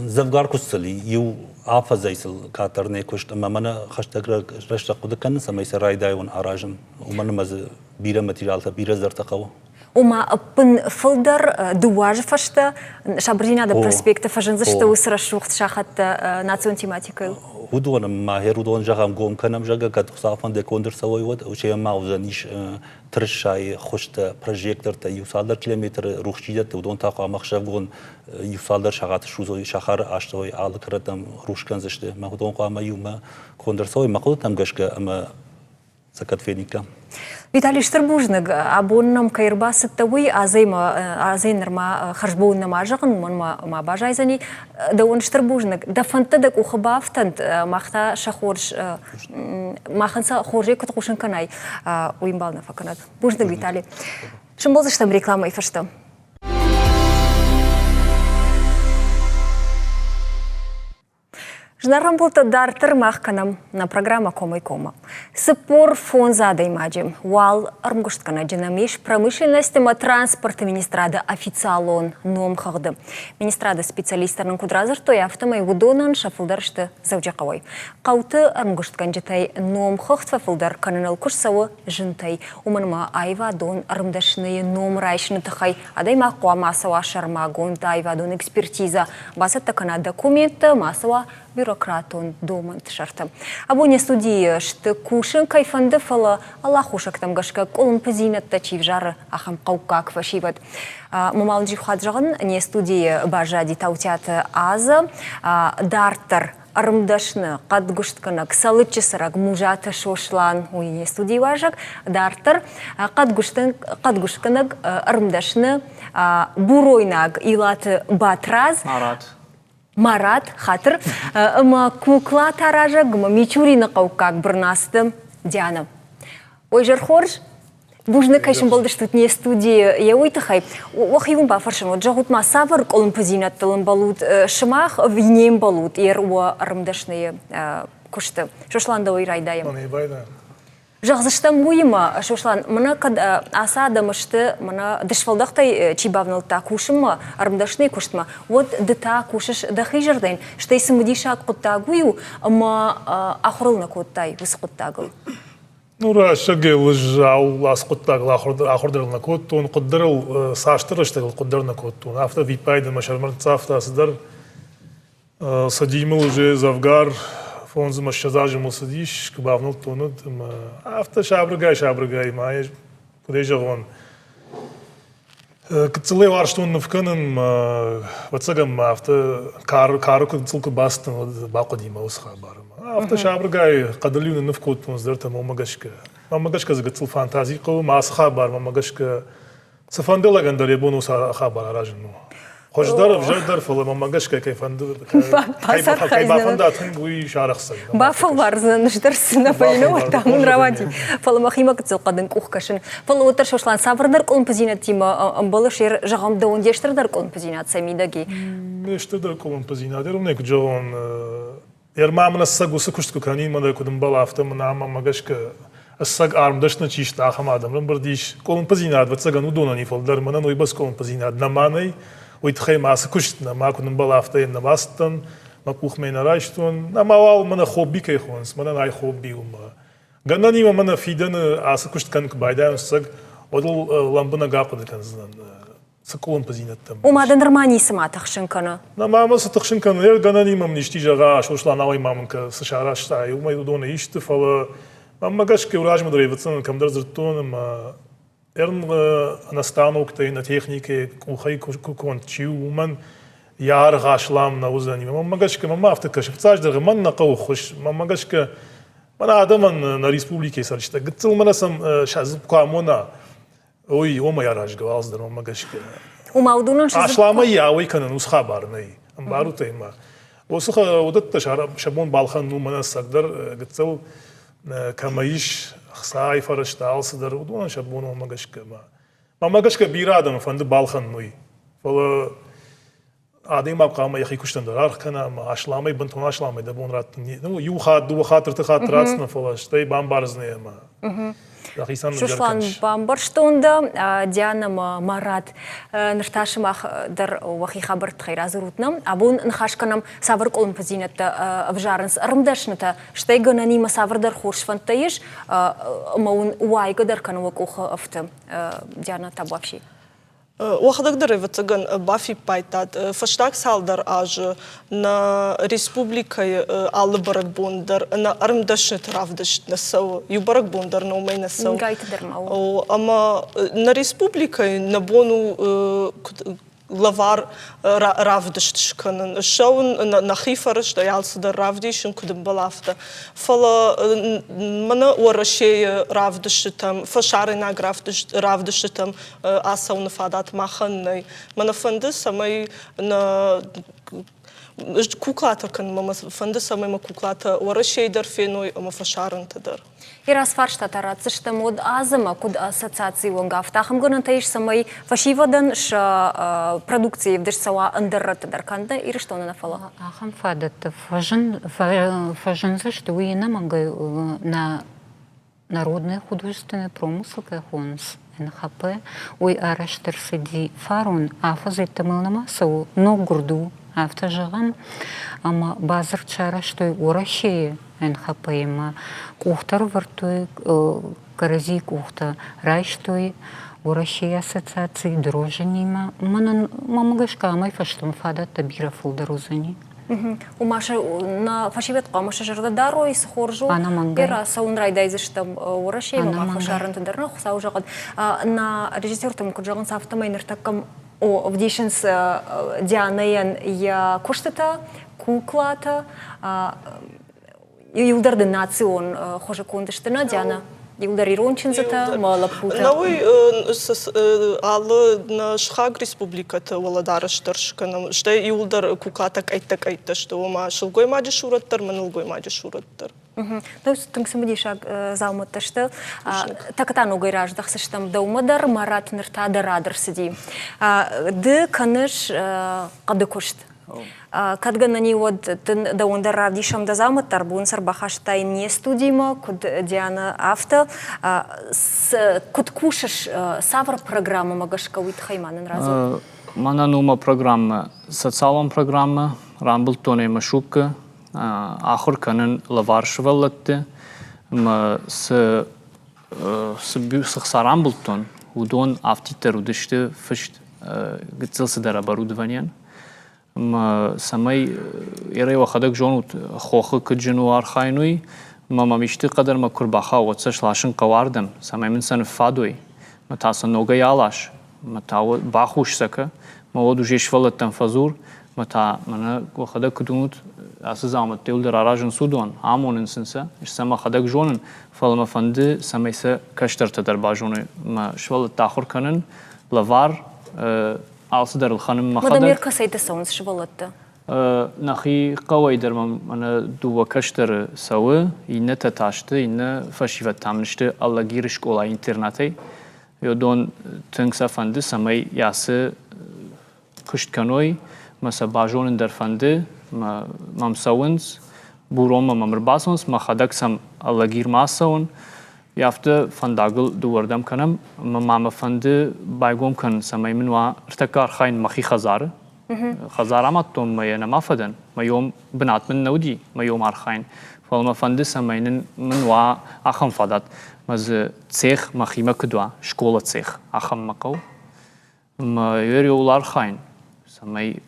Speaker 2: Дзӕвгар куыст сыл иу афӕдзӕй сыл кӕддӕр нӕ куыст ӕмӕ мӕнӕ хӕстӕг рӕстӕг хъуыды кӕнын, цӕмӕй сӕ райдайон аразын, уымӕн ӕмӕ дзы бирӕ материалтӕ, бирӕ зӕртӕ хъӕуы.
Speaker 1: Ома, ӕппын фылдӕр дыууӕ азы фӕстӕ Сабырдзинады проспекты фӕзындзысты уыцы рӕсугъд сахӕттӕ национ тематикӕйыл.
Speaker 2: Уыдон ма уыдон зӕгъӕм гом кӕнӕм, зӕгъгӕ, кӕд Хуыцау фӕнды конд ӕрцӕуой, уӕд ма уыдзӕнис тырысайы хуызтӕ, прожектортӕ, иу цалдӕр километры рухс чи дӕтты, уыдон та хъуамӕ ӕхсӕвгон иу цалдӕр сахаты судзой сахары астӕуӕй алы кӕрӕттӕм рухс кӕндзысты. Мӕ уыдон хъуамӕ иумӕ конд ӕрцӕуой мӕ хъуыдытӕм гӕсгӕ ӕмӕ сӕ кӕд фениккам.
Speaker 1: Виталий, стыр бузныг, абон нӕм кӕй ӕрбацыдтӕ, уый азӕй азӕй нырма хӕрзбон нӕма зӕгъын, уымӕн ма базайдзӕни. Дӕуӕн стыр бузныг. Дӕ фӕндтӕ дӕ къухы бафтӕнт, мах та сӕ хорз, махӕн сӕ хорзӕй куыд хъусын кӕнай, уый ӕмбал нӕ фӕкӕнӕд. Бузныг, Виталий. Сымбӕлдзыстӕм рекламӕйы фӕстӕ. Зынаргъ дарддӕр мах кӕнӕм нӕ программӕ Комӕй-коммӕ. 45 адӕймаджы, уал ӕрмгуыстгӕнӕджы нӕм ис промышленность ӕмӕ транспорты министрады официалон номхыгъды. Министрады специалисттӕ нын куыд радзырдтой, афтӕмӕй уыдонӕн сӕ фылдӕр сты Дзӕуджыхъӕуӕй. Хъӕуты ӕрмгуыстгӕнджытӕй номхыгъд фӕфылдӕр кӕныныл куыст цӕуы зынтӕй. Уымӕн ӕмӕ аивадон ӕрмдӕсныйы ном райсыны тыххӕй адӕймаг хъуамӕ ацӕуа сӕрмагонд аивадон экспертизӕ, бацӕттӕ кӕна документтӕ, ма ацӕуа бюрократон домӕнты сӕрты. Абон не студийы сты кусын кӕй фӕнды, фӕлӕ аллахусӕгтӕм гӕсгӕ къуылымпыдзинӕдтӕ чи взары, ахӕм хъӕуккаг фӕсивӕд. Мамалджи хатт зӕгъын, не студийы баззади Таутиаты Аза. Дарддӕр ӕрмдӕсны, хъӕдгуыстгӕнӕг, Цӕлыччы цӕрӕг Музаты Сослан, уый не студийы уазӕг, дарддӕр хъӕдгуыстгӕнӕг, ӕрмдӕсны, буройнаг Илаты Батрадз.
Speaker 6: Марат.
Speaker 1: Марат, хатыр, ӕмӕ куклатӕ аразӕг Мичурины хъӕуккаг Бырнацты Диана. Ой, зӕр хорз! Бузныг, кӕй сымбӕлдыстут не студийы йӕ уый тыххӕй. Уӕхи уын бафӕрсын, уӕд зӕгъут ма, цавӕр къуылымпыдзинӕдтыл ӕмбӕлут сымах ӕви не мбӕлут йе уӕ ӕрмдӕсныйы куысты? Сослан, дӕуӕй райдайӕм. Зӕгъдзыстӕм уыимӕ, Сослан, мӕнӕ кӕд ацы адӕм сты, мӕнӕ дысфӕлдӕхтӕй чи бавнӕлдта кусынмӕ, ӕрмдӕсныйы куыстмӕ, уӕд ды та кусыс дӕхи зӕрдӕйӕн, стӕй цымыдисаг хъуыддаг уый у, ӕмӕ ахуыр ыл нӕ кодтай уыцы хъуыддагыл.
Speaker 6: Ну, рӕстӕгӕй уӕззау ацы хъуыддагыл ахуыр дӕр нӕ кодтон, хъуыд дӕр ыл цасдӕр рӕстӕгыл хъуыд дӕр нӕ кодтон. Афтӕ виппайды мӕ сӕрмӕ ныццавта цыдӕр. Цыди мыл уже дзӕвгар фондз ӕмӕ 20 азы мыл цыдис, куы бавнӕлдтон, уӕд ӕмӕ афтӕ сабыргай-сабыргай ма куыдӕй зӕгъон, Гыццылӕй уарзтон ныв кӕнын, ӕвӕццӕгӕн мӕ афтӕ кары, кары куы гыццыл куы бацыдтӕн, уӕд бахъуыди мӕ уыцы хабар. Афтӕ сабыргай хъӕдыл-иу ныв кодтон цыдӕртӕ мӕнмӕ гӕсгӕ. Мӕнмӕ гӕсгӕ дзы гыццыл фантази хъӕуы, мӕ ацы хабар мӕнмӕ гӕсгӕ цыфӕнды лӕгӕн дӕр йӕ бон уыцы хабар аразын у. Хуыздӕр, ӕвзӕрдӕр, фӕлӕ мӕнмӕ гӕсгӕ кӕй фӕнды, кӕй бафӕнда тынг, уый сарӕхсдзӕн.
Speaker 1: Бафӕлвардзӕн, стыр цы нӕ фӕйнӕ, уӕд та мын рауади. Фӕлӕ мӕхимӕ гыццыл хъӕдын къух кӕсын. Фӕлӕ уӕддӕр, Сослан, цавӕрдӕр къуылымпыдзинӕдтимӕ ӕмбӕлыс, зӕгъӕм, дӕуӕн де стырдӕр къуылымпыдзинад сӕ мидӕг и?
Speaker 6: Ме стырдӕр къуылымпыдзинад, ӕрмӕ куыд зӕгъон, Ӕрмӕ мын ӕцӕг уыцы куыст куы кӕнин, мӕнӕ куыд ӕмбӕлы, афтӕ мын ам мӕ гӕсгӕ ӕцӕг армдӕсны чи сты, ахӕм адӕм ӕрӕмбырд ис. Къуылымпыдзинад, ӕвӕццӕгӕн, уыдонӕн и фылдӕр. Мӕнӕн уыйбӕрц къуылымпыдзинад нӕма нӕй. Уый тыххӕй мӕ ацы куыст нӕма куыд ӕмбӕлы, афтӕ йын нӕ бацыдтӕн, мӕ къухмӕ нӕ райстон. Ӕмӕ уал мӕнӕ хобби кӕй хонынц, мӕнӕн ай хобби у мӕ. Гӕнӕнимӕ мӕнӕ фидӕны ацы куыст кӕнын куы байдайон ӕцӕг, уӕд ыл лӕмбынӕг ахъуыды кӕндзынӕн. Цы къуылымпыдзинӕдтӕм?
Speaker 1: Ома дӕ нырма ницы ма тыхсын кӕны?
Speaker 6: Нӕ мӕ цы тыхсын кӕны, йӕ гӕнӕнимӕ мын исти зӕгъа, Сослан ауӕй ма мын цы сарӕзта, уымӕй уыдоны исты, фӕлӕ мӕнмӕ гӕсгӕ иу размӕ дӕр ӕвӕццӕгӕн кӕмдӕр дзырдтон ӕмӕ ӕрн ӕнӕ станоктӕй, ӕнӕ техникӕйы къухӕй конд чи у, уымӕн йӕ аргъ аслам нӕ уыдзӕни. Мӕнмӕ гӕсгӕ мӕм афтӕ кӕсы, фыццаджыдӕр мӕн нӕ хъӕуы ххуыс, мӕнмӕ гӕсгӕ мӕнӕ адӕмӕн нӕ республикӕйы цӕрджытӕ гыццыл мӕнӕ сӕм сӕ дзыпп куы амона, Ой, уымӕй аразгӕ алцыдӕр уымӕ гӕсгӕ.
Speaker 1: Ома уыдонӕн сӕ
Speaker 6: Асламӕй йӕ ауӕй кӕнын уыцы хабар нӕй. Ӕмбарут ӕй ма. Уыцы уыдӕттӕ сӕ бон балхӕнын у мӕнӕ ӕцӕгдӕр гыццыл кӕмӕ ис ӕхцайы фӕрӕзтӕ, алцыдӕр, уыдонӕн сӕ бон уымӕ гӕсгӕ ма. Мӕнмӕ гӕсгӕ бирӕ адӕмы фӕнды балхӕнын уый. Фӕлӕ адӕймаг хъуамӕ йӕхи куыстӕн дӕр аргъ кӕна ӕмӕ асламӕй, бынтон асламӕй дӕ бон раттын. Ну, иу хатт, дыууӕ хатт, ӕртӕ хатт ратдзынӕ, фӕлӕ стӕй бамбардзынӕ ӕмӕ дӕхицӕн
Speaker 1: Сослан, бамбӕрстон дӕ, Диана ӕмӕ Марат. Ныр та сымах дӕр уӕхи хабӕртты радзурут нӕм. Абон ныхас кӕнӕм, цавӕр къуылымпыдзинӕдтӕ ӕвзарынц ӕрмдӕснытӕ, стӕй гӕнӕнимӕ цавӕрдӕр хорз фӕндтӕ ис, ӕмӕ уын уайгӕ дӕр кӕны уӕ къухы ӕфты. Диана Табуапси.
Speaker 7: Уӕхӕдӕг дӕр, ӕвӕццӕгӕн, бафиппайдтат, фӕстаг цалдӕр азы нӕ республикӕйы алы бӕрӕгбон дӕр нӕ ӕрмдӕсныты равдыст нӕ цӕуы. Иу бӕрӕгбон дӕр номӕй нӕ цӕуы.
Speaker 1: Гайты дӕр ма у.
Speaker 7: Ӕмӕ нӕ республикӕйы нӕ бон у лӕвар равдыст скӕнын, ссӕуын нӕхи фӕрӕзтӕй алцыдӕр равдисын, куыд ӕмбӕлы, афтӕ. Фӕлӕ мӕнӕ Уӕрӕсейы равдыстытӕм, фӕсарӕйнаг равдыстытӕм ацӕуыны фадат махӕн нӕй. Мӕнӕ фӕнды, цӕмӕй нӕ куклатӕ кӕнынмӕ мӕ фӕнды, цӕмӕй мӕ куклатӕ Уӕрӕсейы дӕр феной ӕмӕ фӕсарӕнты дӕр.
Speaker 1: Ирас фарстатӕ ратдзыстӕм уӕд азымӕ, куыд ассоциацийы онг, афтӕ ахӕм гӕнӕнтӕ ис, цӕмӕй фӕсивӕдӕн сӕ продукцийы ӕвдыст цӕуа ӕндӕр рӕтты дӕр, канд Ирыстоны нӕ, фӕлӕ.
Speaker 3: Ахӕм фадӕттӕ фӕзындзысты, уый ӕнӕмӕнгӕй нӕ Народная художественная промысел кӕй хонынц, НХП, уый арӕзт ӕрцыди фарон, афӕдз йеддӕмӕ нӕма цӕуы, ноггуырд у, афтӕ зӕгъӕм, ӕмӕ бадзырд сарӕзтой Уӕрӕсейы НХП-имӕ, къухтӕ ӕрывӕрдтой, кӕрӕдзийы къухтӕ райстой Уӕрӕсейы ассоциацийы Дрожжинимӕ. Мӕнӕн, мӕнмӕ гӕсгӕ, амӕй фӕстӕмӕ фадӕттӕ бирӕ фылдӕр уыдзӕни.
Speaker 1: Ома нӕ фӕсивӕд хъуамӕ сӕ зӕрдӕ дарой, цы хорз у.
Speaker 3: Ӕнӕмӕнгӕй.
Speaker 1: Цӕуын райдайдзыстӕм Уӕрӕсейы ӕмӕ фӕсарӕнты дӕр. Нӕ Хуыцау зӕгъӕд. Нӕ режиссертӕм куыд зӕгъынц, афтӕмӕй ныртӕккӕ ӕвдисынц Дианӕйӕн йӕ куыстытӕ, куклатӕ. Иуылдӕр дын национ хуызы конд сты, нӕ, Диана? Иуылдӕр ирон чындзытӕ ӕмӕ лӕппутӕ.
Speaker 7: Науый алы нӕ сыхаг республикӕты уӕлӕдарӕс дӕр скӕнӕм. Стӕй иуылдӕр куклатӕ къӕйттӕ-къӕйттӕ сты, ома сылгоймаджы сурӕт дӕр ӕмӕ нӕлгоймаджы сурӕт дӕр.
Speaker 1: Тынг цымыдисаг дзаумӕттӕ сты. Тӕккӕ та ногӕй раздӕхдзыстӕм дӕумӕ дӕр, Марат ныр та дӕ рад ӕрцыди. Ды кӕныс хъӕды куыст. Кӕд гӕнӕн и, уӕд дын дӕуӕн дӕр равдисӕм дӕ дзаумӕттӕ, ӕрбон сӕ ӕрбахастай не студимӕ, куыд Диана, афтӕ. Куыд кусыс, цавӕр программӕмӕ гӕсгӕ, уый тыххӕй ма нын радзур.
Speaker 8: Мӕнӕн у мӕ программӕ социалон программӕ, рамбылдтон ӕй Машуккы, ахуыр кӕнын лӕвар сывӕллӕтты ӕмӕ цы цы хца рамбылдтон, уыдон афтиддӕр уыдысты фыст гыццыл цыдӕр оборудованийӕн. Ӕмӕ цӕмӕй ерӕй уӕхӕдӕг зонут, хохы куыд зын у архайын уый, ӕмӕ мӕм исты хъӕдӕрмӕг куы рбахауа, уӕд сӕ сласын хъӕуы ардӕм, цӕмӕй мын сӕ ныффадой, ӕмӕ та сӕ ногӕй алас, мӕ та бахус сӕ кӕ, мӕ уӕд уже сывӕллӕттӕм фӕдзур, мӕ та мӕнӕ уӕхӕдӕг куыд уынут, ацы дзаумӕттӕ иуылдӕр аразынц уыдон, амонынц сын сӕ, ӕз сӕ мӕхӕдӕг зонын, фӕлӕ мӕ фӕнды, цӕмӕй сӕ кӕстӕртӕ дӕр базоной. Мӕ сывӕллӕттӕ ахуыр кӕнын, лӕвар, алцыдӕр ӕлхӕнын мӕхӕдӕг.
Speaker 1: Мадам, кӕцӕйты цӕуынц сывӕллӕттӕ?
Speaker 8: Нӕхи хъӕуӕй дӕр мӕм мӕнӕ дыууӕ кӕстӕры цӕуы, иннӕтӕ та сты, иннӕ фӕсивӕд та мын сты Алагиры скъолайы интернатӕй. Уыдон тынг сӕ фӕнды, цӕмӕй ацы куыст кӕной, мӕ сӕ базонын дӕр фӕнды, мӕ мӕм цӕуынц, Буронмӕ мӕм ӕрбацӕуынц, мӕхӕдӕг сӕм Алагирмӕ ацӕуын. Афтӕ фӕндагыл дыууӕрдӕм кӕнӕм, ӕмӕ ма мӕ фӕнды байгом кӕнын, цӕмӕй мын уа ӕртӕккӕ архайын мӕхи хӕдзары. Хӕдзар амадтон мӕ йӕ нӕма фӕдӕн, мӕ йом бынат мын нӕ уыди, мӕ йом архайын. Фӕлӕ мӕ фӕнды, цӕмӕй нын мын уа ахӕм фадат, мӕ дзы цех мӕхимӕ куыд уа, скъола цех, ахӕм мӕ хъӕуы. Мӕ ууыл архайын, цӕмӕй,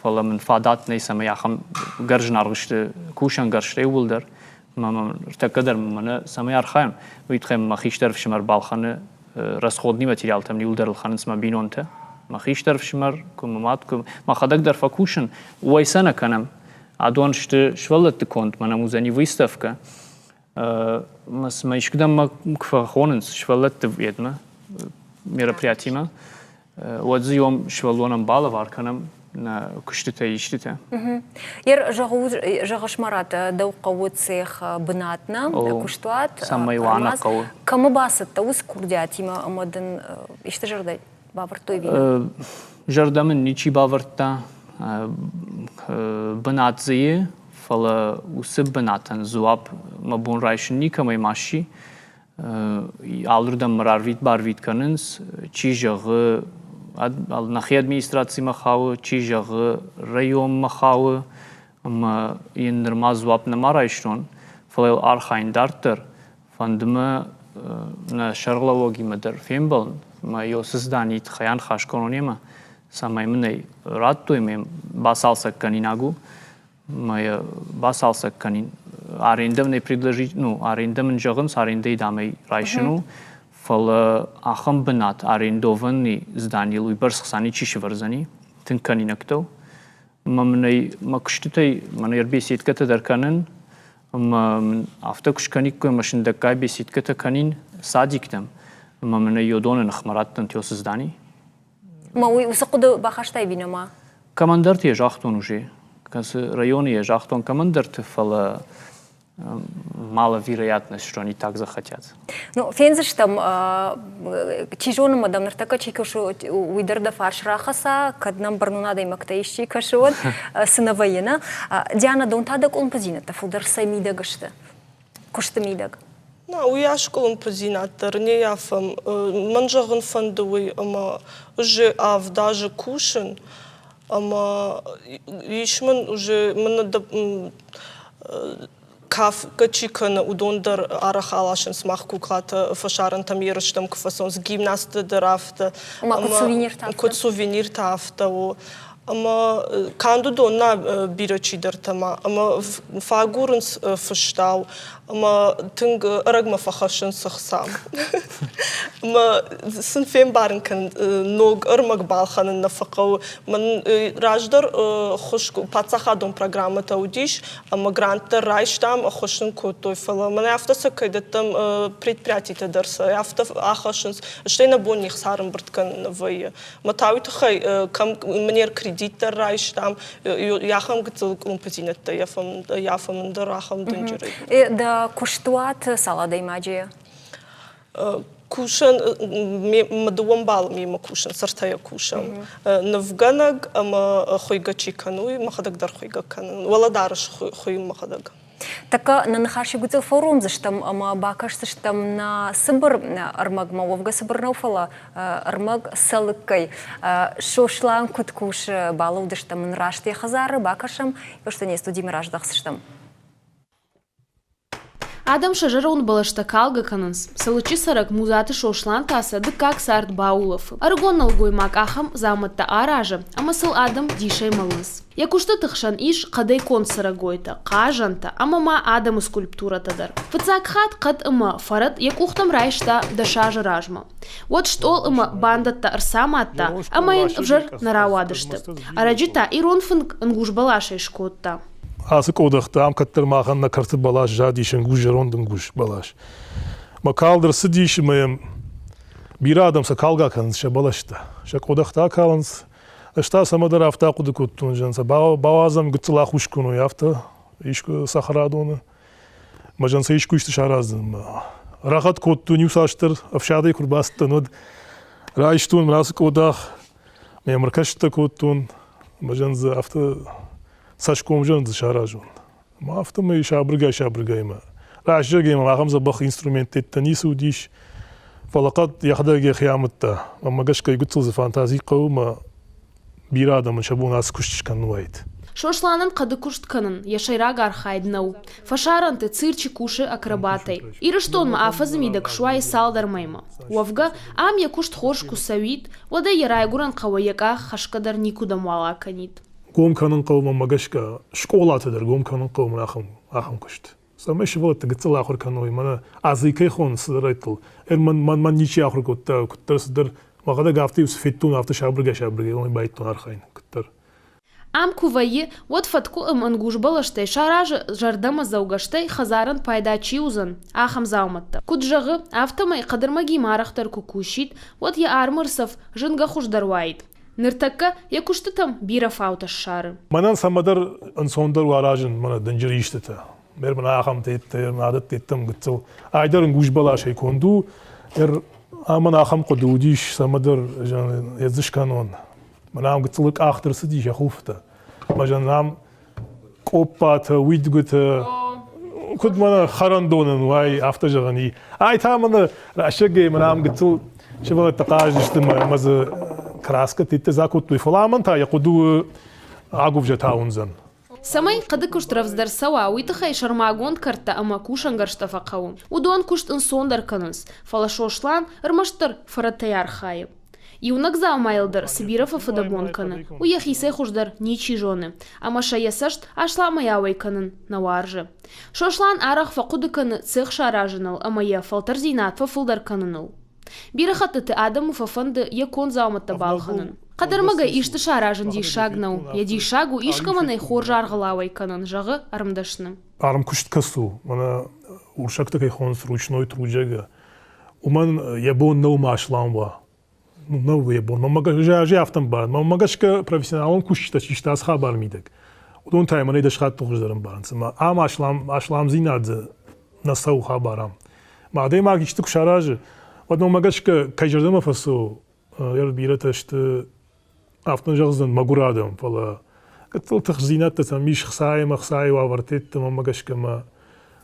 Speaker 8: фӕлӕ мын фадат нӕй, цӕмӕй ахӕм гӕрзынаргъ сты кусӕнгӕрзтӕ иууылдӕр. Мӕ ныртӕккӕ дӕр мӕнӕ цӕмӕй архайӕм, уый тыххӕй мӕ хистӕр ӕфсымӕр балхӕны расходный материалтӕм иууылдӕр ӕлхӕнынц мӕ бинонтӕ. Мӕ хистӕр ӕфсымӕр, куы мӕ мад, куы мӕхӕдӕг дӕр фӕкусын, уӕй сӕ нӕ кӕнӕм. Адон сты сывӕллӕтты конд, мӕнӕ уыдзӕни выставкӕ. Мӕ искуыдӕм мӕ куы фӕхонынц сывӕллӕтты йедмӕ мероприятимӕ, уӕд дзы иом сывӕллонӕн балӕвар кӕнӕм нӕ куыстытӕ, истытӕ.
Speaker 1: Ер зӕгъыс, Марат, дӕу хъӕуы цех бынат нӕ, куыстуат.
Speaker 8: Цӕмӕй уа нӕ хъӕуы.
Speaker 1: Кӕмы бацыдтӕ уыцы курдиатимӕ ӕмӕ дын исты зӕрдӕ бавӕрдтой ӕви?
Speaker 8: Зӕрдӕ мын ничи бавӕрдта. Бынат дзы и, фӕлӕ уыцы бынатӕн дзуапп мӕ бон райсын никӕмӕй ма сси. Алырдӕм мӕ рарвит-барвит кӕнынц, чи зӕгъы, нӕхи администрацимӕ хауы, чи зӕгъы, районмӕ хауы, ӕмӕ йын нырма дзуапп нӕма райстон, фӕлӕ йыл архайын дарддӕр. Фӕнды мӕ нӕ сӕргълӕууӕгимӕ дӕр фембӕлын, мӕ Иосы зданийы тыххӕй аныхас кӕнон йемӕ, цӕмӕй мын ӕй радтой, мӕ бацалцӕг кӕнинаг у, мӕ йӕ бацалцӕг кӕнин. Арендӕ мын ӕй предложить, ну, арендӕ мын зӕгъынц, арендӕйы дам ӕй райсын у, фӕлӕ ахӕм бынат арендованный зданийыл уыйбӕрц хца ничи сывӕрдзӕни, тынг кӕнинӕгтыл. Ӕмӕ мын ӕй мӕ куыстытӕй мӕн ӕрбеседкӕтӕ дӕр кӕнын, ӕмӕ мын афтӕ куы скӕниккой ӕмӕ сындӕггай беседкӕтӕ кӕнин садиктӕм, ӕмӕ мын ӕй йодоны ныхмӕ раттӕнт Иосы здани.
Speaker 1: Ма уый уыцы хъуыды бахастай ӕви нӕма?
Speaker 8: Кӕмӕндӕрты йӕ загътон уже. Кӕцы районы йӕ загътон кӕмӕндӕрты, фӕлӕ маловероятность, что они так захотят.
Speaker 1: Ну, фендзыстӕм, чи зоны ма дӕм ныртӕккӕ чи кӕсы, уый дӕр дӕ фарс рахӕца, кӕд нӕм бӕрнон адӕймӕгтӕ исчи кӕсы, уӕд цы нӕ вӕййы, нӕ? Диана, дон та дӕ къуылымпыдзинӕдтӕ фылдӕр цӕй мидӕг сты? Куысты мидӕг?
Speaker 7: На, уыйас къуылымпыдзинад дӕр не ййафӕм. Мӕн зӕгъын фӕнды уый, ӕмӕ уже авд азы кусын, ӕмӕ ис мын уже мын кафгӕ чи кӕны, уыдон дӕр арӕх аласынц мах куклатӕ фӕсарӕнтӕм ерыстӕм куы фӕцӕуынц, гимнастты дӕр афтӕ.
Speaker 1: Ома куыд сувениртӕ афтӕ?
Speaker 7: Куыд сувениртӕ афтӕ у. Ӕмӕ канд уыдон нӕ бирӕ чидӕртӕ ма ӕмӕ фӕагурынц фыстау ӕмӕ тынг ӕрӕгмӕ фӕхӕссынц ӕхца. Ӕмӕ сын фембарын кӕн ног ӕрмӕг балхӕнын нӕ фӕхъӕуы. Мӕн раздӕр ӕххуыс паддзахадон программӕтӕ уыдис ӕмӕ грант дӕр райстам, ӕххуыс нын кодтой, фӕлӕ мӕнӕ афтӕ сӕ кӕй дӕттӕм предприятитӕ дӕр сӕ афтӕ ахӕссынц, стӕй нӕ бон не хца ӕрӕмбырд кӕнын нӕ вӕййы. Мӕ та уый тыххӕй кӕм мын кредит дӕр райстам, ахӕм гыццыл къуылымпыдзинӕдтӕ йафӕм ӕндӕр ахӕм дынджырӕй.
Speaker 1: Дӕ куыстуат цал адӕймаджы?
Speaker 7: Кусӕн, мӕ дыууӕ мбалы мемӕ кусынц, ӕртӕйӕ кусӕм. Нывгӕнӕг ӕмӕ хуыйгӕ чи кӕны, уый мӕхӕдӕг дӕр хуыйгӕ кӕнын. Уӕлӕдарӕс хуыйын мӕхӕдӕг.
Speaker 1: Тӕккӕ нӕ ныхасы гуыцыл фӕуромдзыстӕм ӕмӕ бакӕсдзыстӕм нӕ цыбыр ӕрмӕгмӕ, уӕвгӕ цыбыр нӕу, фӕлӕ ӕрмӕг цӕлыккӕй. Сослан куыд кусы, балӕудыстӕм ын раст йӕ хӕдзары, бакӕсӕм, фӕстӕ не студимӕ раздӕхдзыстӕм.
Speaker 9: Адӕм сӕ зӕронд бӕлӕстӕ калгӕ кӕнынц. Цӕлыччы цӕрӕг Музаты Сослан та сӕ дыккаг цард баулӕфы. Ӕрыгон нӕлгоймаг ахӕм дзаумӕттӕ аразы, ӕмӕ сыл адӕм дисӕй мӕлынц. Йӕ куыстыты хсӕн ис хъӕдӕй конд цӕрӕгойтӕ, хъазӕнтӕ ӕмӕ ма адӕмы скульптурӕтӕ дӕр. Фыццаг хатт хъӕд ӕмӕ фӕрӕт йӕ къухтӕм райста дӕсазы размӕ. Уӕд стъол ӕмӕ бандӕттӕ ӕрцамадта ӕмӕ йын ӕвзӕр нӕ рауадысты. Ӕрӕджы та ирон фынг ӕнгуз бӕласӕй скодта.
Speaker 6: Ацы къодӕхтӕ ам кӕддӕр махӕн нӕ кӕрты бӕлас задис ӕнгуз зӕронд ӕнгуз бӕлас. Мӕ калд ӕрцыдис ӕмӕ йӕм бирӕ адӕм сӕ калгӕ кӕнынц сӕ бӕлӕстӕ. Сӕ къодӕхтӕ акалынц, Ӕз та цӕмӕдӕр афтӕ ахъуыды кодтон, зӕгъын сӕ бауадзӕм гыццыл ахус кӕной афтӕ искуы цӕхӕрадоны. Мӕ зӕгъын сӕ искуы исты сараздзӕн. Рахатт кодтон иуцасдӕр ӕфсадӕй куы рбацыдтӕн, уӕд райстон мын ацы къодах, мӕ йӕм ӕркӕстытӕ кодтон, мӕ зӕгъын дзы афтӕ цӕсгом зӕгъын дзы саразон. Ӕмӕ афтӕмӕй сабыргай-сабыргай мӕ раздӕргӕй мӕм ахӕм дзӕбӕх инструменттӕ ницы уыдис, фӕлӕ хъӕд йӕхӕдӕг йӕхи амыдта. Мӕнмӕ гӕсгӕ гыццыл дзы фантази хъӕуы мӕ бирӕ адӕмӕн сӕ бон ацы куыст скӕнын уаид.
Speaker 9: Сосланӕн хъӕды куыст кӕнын йӕ сӕйраг архайд нӕу. Фӕсарӕнты цирчы кусы акробатӕй. Ирыстонмӕ афӕдзы мидӕг суайы цалдӕр мӕймӕ. Уӕвгӕ, ам йӕ куыст хорз куы цӕуид, уӕд ӕй йӕ райгуырӕн хъӕуӕй йӕ къах хӕсгӕ дӕр никуыдӕм уал акӕнид.
Speaker 6: Гом кӕнын хъӕуы, мӕнмӕ гӕсгӕ, скъолаты дӕр гом кӕнын хъӕуы мӕн ахӕм, ахӕм куыст. Цӕмӕй сывӕллӕтты гыццыл ахуыр кӕной, мӕнӕ азы кӕй хонынц цыдӕрӕттыл. Мӕн, мӕн, мӕн ничи ахуыр кодта, куыддӕр цыдӕр, мӕхӕдӕг афтӕ-иу цы федтон, афтӕ сабыргай-сабыргай уымӕй байдыдтон архайын куыддӕр.
Speaker 9: Ам куы вӕййы, уӕд фӕткъуы ӕмӕ ӕнгуз бӕлӕстӕй саразы зӕрдӕмӕдзӕугӕ, стӕй хӕдзарӕн пайда чи уыдзӕн, ахӕм дзаумӕттӕ. Куыд зӕгъы, афтӕмӕй хъӕдырмӕгимӕ арӕхдӕр куы кусид, уӕд йӕ армы рцӕф зынгӕ хуыздӕр уаид. Ныртӕккӕ йӕ куыстытӕм бирӕ фаутӕ ссары.
Speaker 6: Мӕнӕн цӕмӕдӕр ӕнцондӕр у аразын мӕнӕ дынджыр истытӕ. Мӕ мын ахӕмтӕ йедтӕ, мӕ адӕттӕ йедтӕм гыццыл. Айдӕр ӕнгуз бӕласӕй конд у. Ӕмӕ ахӕм хъуыды уыдис, цӕмӕдӕр йӕ дзы скӕнон. Мӕнӕ ам гыццыл къахт ӕрцыдис йӕ хуылфытӕ. Мӕ зӕгъын, ам къоппатӕ, уидгуытӕ, куыд мӕнӕ хӕрӕндонӕн уай, афтӕ зӕгъӕн и. Ай та мӕнӕ рӕстӕгӕй мӕнӕ ам гыццыл сывӕллӕттӕ хъазыдысты ӕмӕ дзы краскӕ тедтӕ закодтой, фӕлӕ амӕн та йӕ хъуыды у агуывзӕ тауындзӕн.
Speaker 9: Цӕмӕй хъӕды куыст рӕвдздӕр цӕуа, уый тыххӕй сӕрмагонд кӕрдтӕ ӕмӕ кусӕнгӕрзтӕ фӕхъӕуы. Уыдон куыст ӕнцондӕр кӕнынц, фӕлӕ Сослан ӕрмӕстдӕр фӕрӕтӕй архайы. Иунӕг дзаумайыл дӕр цы бирӕ фӕфыдӕбон кӕны, уый йӕхицӕй хуыздӕр ничи зоны, ӕмӕ сӕ йӕ цӕст асламӕй ауӕй кӕнын нӕ уарзы. Сослан арӕх фӕхъуыды кӕны цех саразыныл ӕмӕ йӕ фӕлтӕрдзинад фӕфылдӕр кӕныныл. Бирӕ хӕттыты адӕмы фӕфӕнды йӕ конд дзаумӕттӕ балхӕнын. Хъӕдӕрмӕгӕй исты саразын диссаг нӕу, йӕ диссаг у искӕмӕн ӕй хорз аргъыл ауӕй кӕнын, зӕгъы ӕрмдӕсны.
Speaker 6: Ӕрмкуыст кӕцы у, мӕнӕ урсӕгтӕ кӕй хонынц ручной труд, уымӕн йӕ бон нӕу ма аслам уа. Нӕу йӕ бон. Мӕнмӕ гӕсгӕ афтӕ ӕмбарын. Мӕнмӕ гӕсгӕ профессионалон кусджытӕ чи сты ацы хабары мидӕг, уыдон та мӕнӕй дӕс хатты хуыздӕр ӕмбарынц. Ӕмӕ ам аслам, асламдзинад нӕ цӕуы хабар ам. Мӕ адӕймаг исты куы саразы, уӕд мӕнмӕ гӕсгӕ кӕй зӕрдӕмӕ фӕцӕуы, бирӕтӕ сты афтӕ зӕгъдзӕн мӕгуыр адӕм, фӕлӕ гыццыл тыхстдзинӕдтӕ сӕм ис хцайы ӕмӕ хцайы уавӕртӕ мӕнмӕ гӕсгӕ мӕ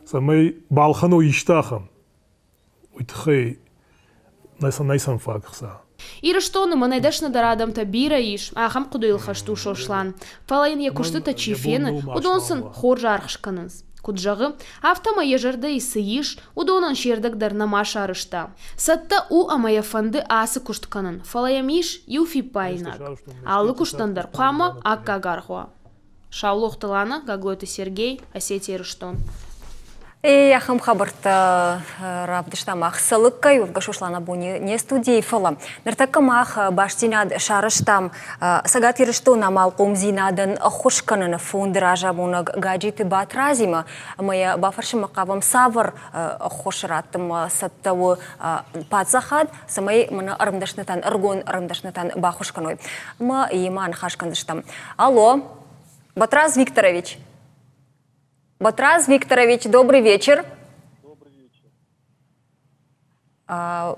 Speaker 6: цӕмӕй балхӕной исты ахӕм, уый тыххӕй нӕ сӕм фаг хца.
Speaker 9: Ирыстоны мӕнӕ дӕсныдӕр адӕмтӕ бирӕ ис, ахӕм хъуыдыйыл хӕст у Сослан. Фӕлӕ йын йӕ куыстытӕ чи фены, уыдон сын хорз аргъ скӕнынц. Куыд зӕгъы, афтӕмӕй йӕ зӕрдӕйы цы ис, уыдонӕн се рдӕг дӕр нӕма сарӕзта. Цӕттӕ у ӕмӕ йӕ фӕнды ацы куыст кӕнын, фӕлӕ йӕм ис иу фиппаинаг. Алы куыстӕн дӕр хъуамӕ аккаг аргъ уа. Саулохты Лана, Гаглойты Сергей, Осетия Ирыстон.
Speaker 1: Ахӕм хабӕрттӕ равдыста мах Цӕлыккӕй, уӕвгӕ Сослан абони не студийы, фӕлӕ ныртӕккӕ мах бастдзинад сарӕзтам Цӕгат Ирыстоны амалхъомдзинадӕн ӕххуыс кӕныны фонды разамонӕг Гаджиты Батрадзимӕ ӕмӕ йӕ бафӕрсынмӕ хъавӕм, цавӕр ӕххуыс раттынмӕ цӕттӕ у паддзахад, цӕмӕй мӕнӕ ӕрмдӕснытӕн, ӕрыгон ӕрмдӕснытӕн баххуыс кӕной. Ӕмӕ йемӕ аныхас кӕндзыстӕм. Алло, Батраз Викторович. Батраз Викторович, добрый вечер.
Speaker 10: Добрый вечер.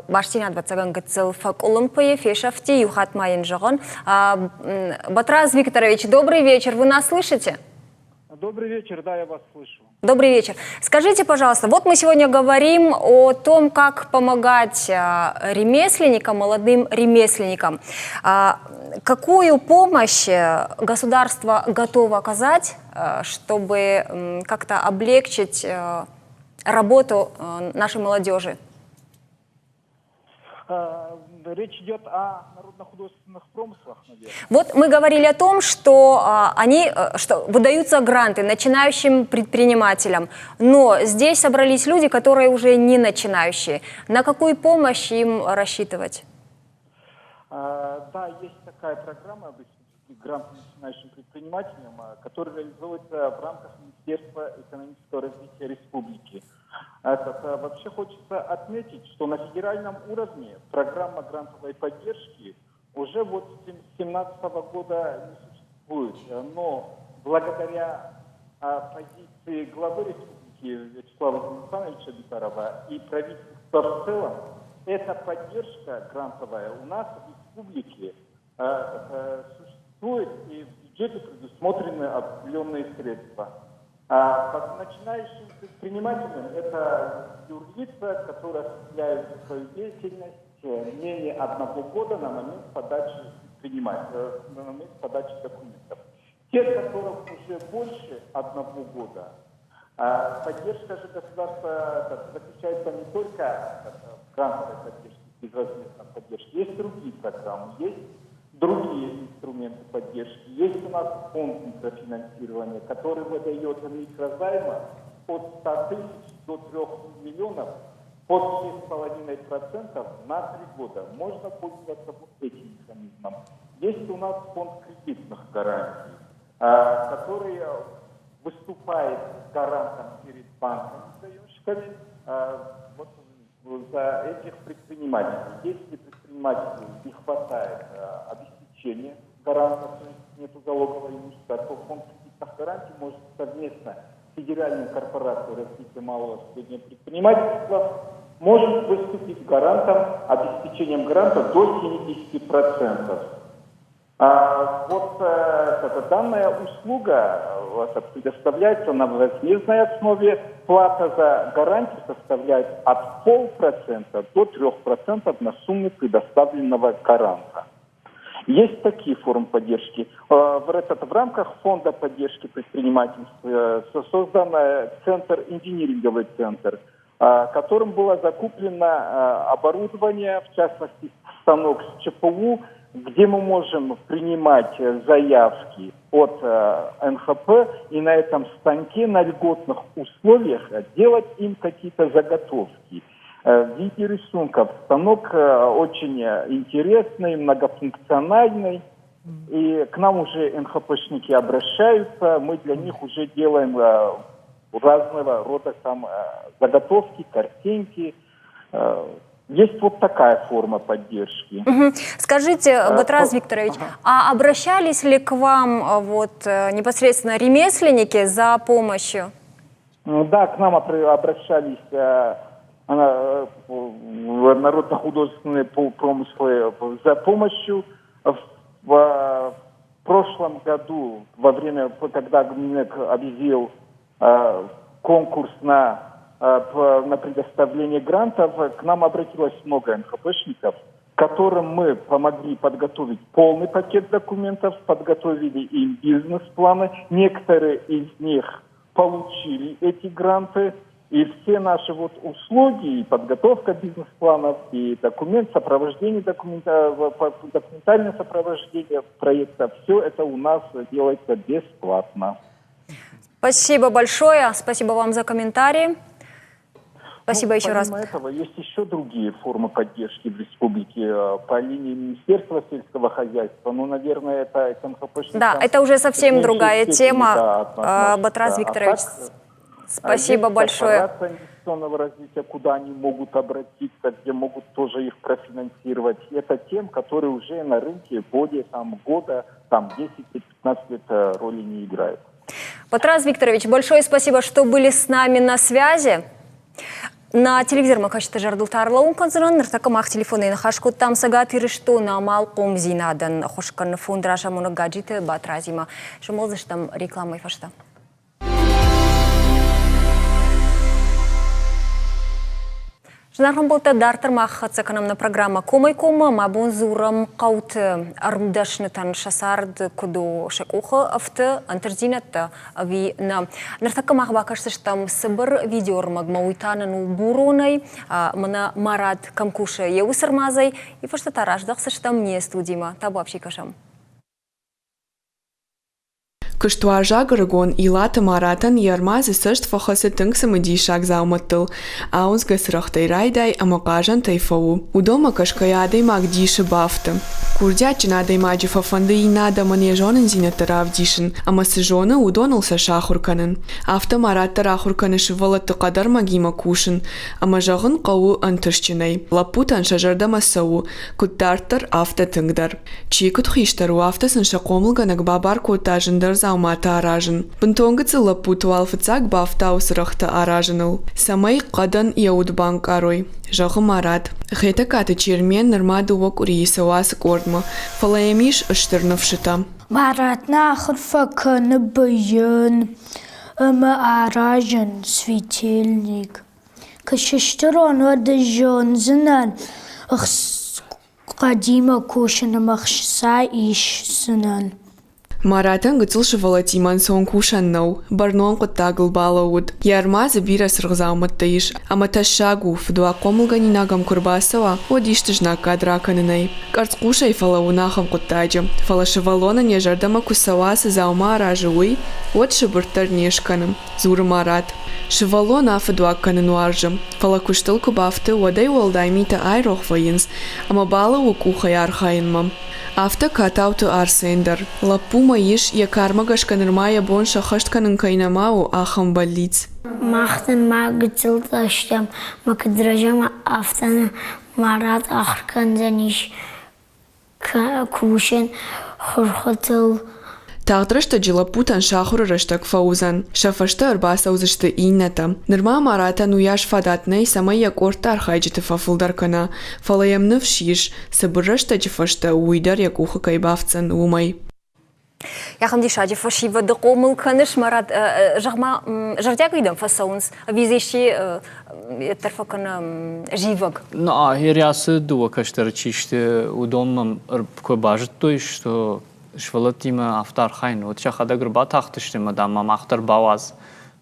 Speaker 1: Бастдзинад ӕвӕццӕгӕн гыццыл фӕкъуылымпыйы, фесӕфти, иу хатт ма йын зӕгъын. Батраз Викторович, добрый вечер, вы нас слышите?
Speaker 10: Добрый вечер, да, я вас слышу.
Speaker 1: Добрый вечер. Скажите, пожалуйста, вот мы сегодня говорим о том, как помогать ремесленникам, молодым ремесленникам. Какую помощь государство готово оказать, чтобы как-то облегчить работу нашей молодежи?
Speaker 10: Речь идет о народно-художественных промыслах, наверное.
Speaker 1: Вот мы говорили о том, что они, что выдаются гранты начинающим предпринимателям, но здесь собрались люди, которые уже не начинающие. На какую помощь им рассчитывать?
Speaker 10: Да, есть такая программа грант начинающим предпринимателям, которая реализуется в рамках Министерства экономического развития республики. Этот, вообще хочется отметить, что на федеральном уровне программа грантовой поддержки уже вот с 2017 года не существует. Но благодаря позиции главы республики Вячеслава Александровича Битарова и правительства в целом, эта поддержка грантовая у нас в республике существует и в бюджете предусмотрены определенные средства. А под начинающим предпринимателем это юрлица, которые осуществляют свою деятельность менее одного года на момент подачи предпринимателя, на момент подачи документов. Те, которых уже больше одного года, поддержка же государства заключается не только в грантовой поддержке, безвозмездной поддержке. Есть другие программы, есть другие инструменты поддержки. Есть у нас фонд микрофинансирования, который выдает микрозаймы от 100 тысяч до 3 миллионов под 6,5% на 3 года. Можно пользоваться вот этим механизмом. Есть у нас фонд кредитных гарантий, который выступает гарантом перед банками, заемщиками, вот за этих предпринимателей. Если предпринимателю не хватает обеспечения гаранта, то есть нет залогового имущества, то фонд кредитных гарантий может совместно с Федеральной корпорацией развития малого и среднего предпринимательства может выступить гарантом, обеспечением гранта до 70%. Вот эта данная услуга предоставляется на возмездной основе. Плата за гарантию составляет от полпроцента до 3% на сумму предоставленного гаранта. Есть такие формы поддержки. В рамках фонда поддержки предпринимательства создан центр, инжиниринговый центр, которым было закуплено оборудование, в частности станок с ЧПУ, где мы можем принимать заявки от НХП и на этом станке на льготных условиях делать им какие-то заготовки в виде рисунков. Станок очень интересный, многофункциональный. И к нам уже НХПшники обращаются, мы для них уже делаем разного рода там заготовки, картинки. Есть вот такая форма поддержки.
Speaker 1: Угу. Скажите, Батраз Викторович, а обращались ли к вам вот непосредственно ремесленники за помощью?
Speaker 10: Да, к нам обращались народно-художественные промыслы за помощью. В прошлом году, во время, когда Минэк объявил конкурс на предоставление грантов, к нам обратилось много НХПшников, которым мы помогли подготовить полный пакет документов, подготовили им бизнес-планы. Некоторые из них получили эти гранты, и все наши вот услуги, и подготовка бизнес-планов, и документ, сопровождение документа, документальное сопровождение проекта, все это у нас делается бесплатно.
Speaker 1: Спасибо большое. Спасибо вам за комментарии. Спасибо еще раз.
Speaker 10: Помимо этого, есть еще другие формы поддержки в республике по линии Министерства сельского хозяйства. Ну, наверное, это МХП.
Speaker 1: Да, это уже совсем другая
Speaker 10: степени,
Speaker 1: тема.
Speaker 10: Да,
Speaker 1: Батраз
Speaker 10: да.
Speaker 1: Викторович,
Speaker 10: а так,
Speaker 1: спасибо
Speaker 10: есть
Speaker 1: большое.
Speaker 10: Корпорация инвестиционного развития, куда они могут обратиться, где могут тоже их профинансировать. Это тем, которые уже на рынке более там, года, там 10-15 лет роли не играют.
Speaker 1: Батраз Викторович, большое спасибо, что были с нами на связи. Нӕ телевизормӕ кӕсджыты зӕрдыл та ӕрлӕууын кӕндзынӕн, ныртӕккӕ мах телефонӕй ныхас кодтам Цӕгат Ирыстоны амалхъомдзинадӕн ӕххуыс кӕныны фонды разамонӕг Гаджиты Батразимӕ. Сӕмбӕлдзыстӕм рекламӕйы фӕстӕ. Зынаргъ ӕмбӕлттӕ, дарддӕр мах хӕццӕ кӕнӕм нӕ программӕ Комӕй-коммӕ. Мӕ бон дзурӕм хъӕуты ӕрмдӕснытӕн сӕ цард куыд у, сӕ къухы ӕфты ӕнтыстдзинӕдтӕ ӕви нӕ. Ныртӕккӕ мах бакӕсдзыстӕм цыбыр видеоӕрмӕгмӕ, уый та нын у Буронӕй, мӕнӕ Марат кӕм кусы, йӕ уыцы ӕрмадзӕй, йӕ фӕстӕ та раздӕхдзыстӕм не студимӕ. Табуапси кӕсӕм.
Speaker 4: Куыстуарзаг ӕрыгон Илаты Маратӕн йӕ ӕрмадзы цӕст фӕхӕцы тынг цымыдисаг дзаумӕттыл, ауындзгӕ цырӕгътӕй райдай ӕмӕ хъазӕнтӕй фӕуы. Уыдонмӕ кӕсгӕйӕ адӕймаг дисы бафты. Курдиатджын адӕймаджы фӕфӕнды иннӕ адӕмӕн йӕ зонындзинӕдтӕ равдисын ӕмӕ цы зоны, уыдоныл сӕ сахуыр кӕнын. Афтӕ Марат дӕр ахуыр кӕны сывӕллӕтты хъӕдӕрмӕгимӕ кусын ӕмӕ зӕгъын хъӕуы ӕнтыстджынӕй. Лӕппутӕн сӕ зӕрдӕмӕ цӕуы, куыд дарддӕр, афтӕ тынгдӕр. Чи куыд хистӕр у, афтӕ сын сӕ хъомылгӕнӕг бабар кодта зындӕр дзауматӕ аразын. Бынтон гыццыл лӕппуты уал фыццаг бафтауы цырӕгътӕ аразыныл, цӕмӕй хъӕдӕн йӕ уд банкъарой, зӕгъы Марат. Хетӕгкаты Чермен нырма дыууӕ къуырийы цӕуы ацы къордмӕ, фӕлӕ йӕм ис стыр ныфсытӕ.
Speaker 11: Марат нӕ ахуыр фӕкӕны быйын ӕмӕ аразын светильник. Куы сыстырон, уӕд ӕз зондзынӕн, хъӕдимӕ кусын ӕмӕ хца исдзынӕн.
Speaker 4: Маратӕн гыццыл сывӕллӕттимӕ ӕнцон кусӕн нӕу, бӕрнон хъуыддагыл балӕууыд. Йӕ ӕрмадзы бирӕ цыргъдзаумӕттӕ ис, ӕмӕ тӕссаг у, фыдуаг хъомылгӕнинаг ӕм куы рбацӕуа, уӕд исты знаггад ракӕнынӕй. Къӕрцхъусӕй фӕлӕууын ахӕм хъуыддаджы, фӕлӕ сывӕллонӕн йӕ зӕрдӕмӕ куы цӕуа, цы дзаума аразы, уый, уӕд сыбыртт дӕр не скӕны. дзуры Марат. Сывӕллон афыдуаг кӕнын уарзы, фӕлӕ куыстыл куы бафты, уӕд ӕй уӕлдай митӕ айрох вӕййынц ӕмӕ балӕууы къухӕй архайынмӕ. Афтӕ Катауты Арсен дӕр. Лӕппумӕ ис, йӕ кармӕ гӕсгӕ нырма йӕ бон сӕххӕст кӕнын кӕй нӕма у, ахӕм бӕллиц.
Speaker 11: Мах дын ма гыццылтӕ стӕм, мӕ куыд рӕзӕм, афтӕ нын Марат ахуыр кӕндзӕнис кусын хурхытыл.
Speaker 4: Тагъд рӕстӕджы лӕппутӕн сӕ ахуыры рӕстӕг фӕуыдзӕн, сӕ фӕстӕ ӕрбацӕудзысты иннӕтӕ. Нырма Маратӕн уыйас фадат нӕй, цӕмӕй йӕ къордты архайджыты фӕфылдӕр кӕна, фӕлӕ йӕм ныфс ис, цыбыр рӕстӕджы фӕстӕ уый дӕр йӕ къухы кӕй бафтдзӕн, уымӕй.
Speaker 1: Ахӕм диссаджы фӕсивӕды хъомыл кӕныс, Марат, зӕгъ-ма, зӕрдиагӕй дӕм фӕцӕуынц, ӕви дзы исчи йеддӕр фӕкӕны зивӕг?
Speaker 8: Ну, Ериасы дыууӕ кӕстӕры чи сты, уыдон мӕм куы базыдтой, что сывӕллӕттимӕ афтӕ архайын, уӕд сӕхӕдӕг ӕрбатахтысты ӕмӕ, дам, мӕ мах дӕр бауадз.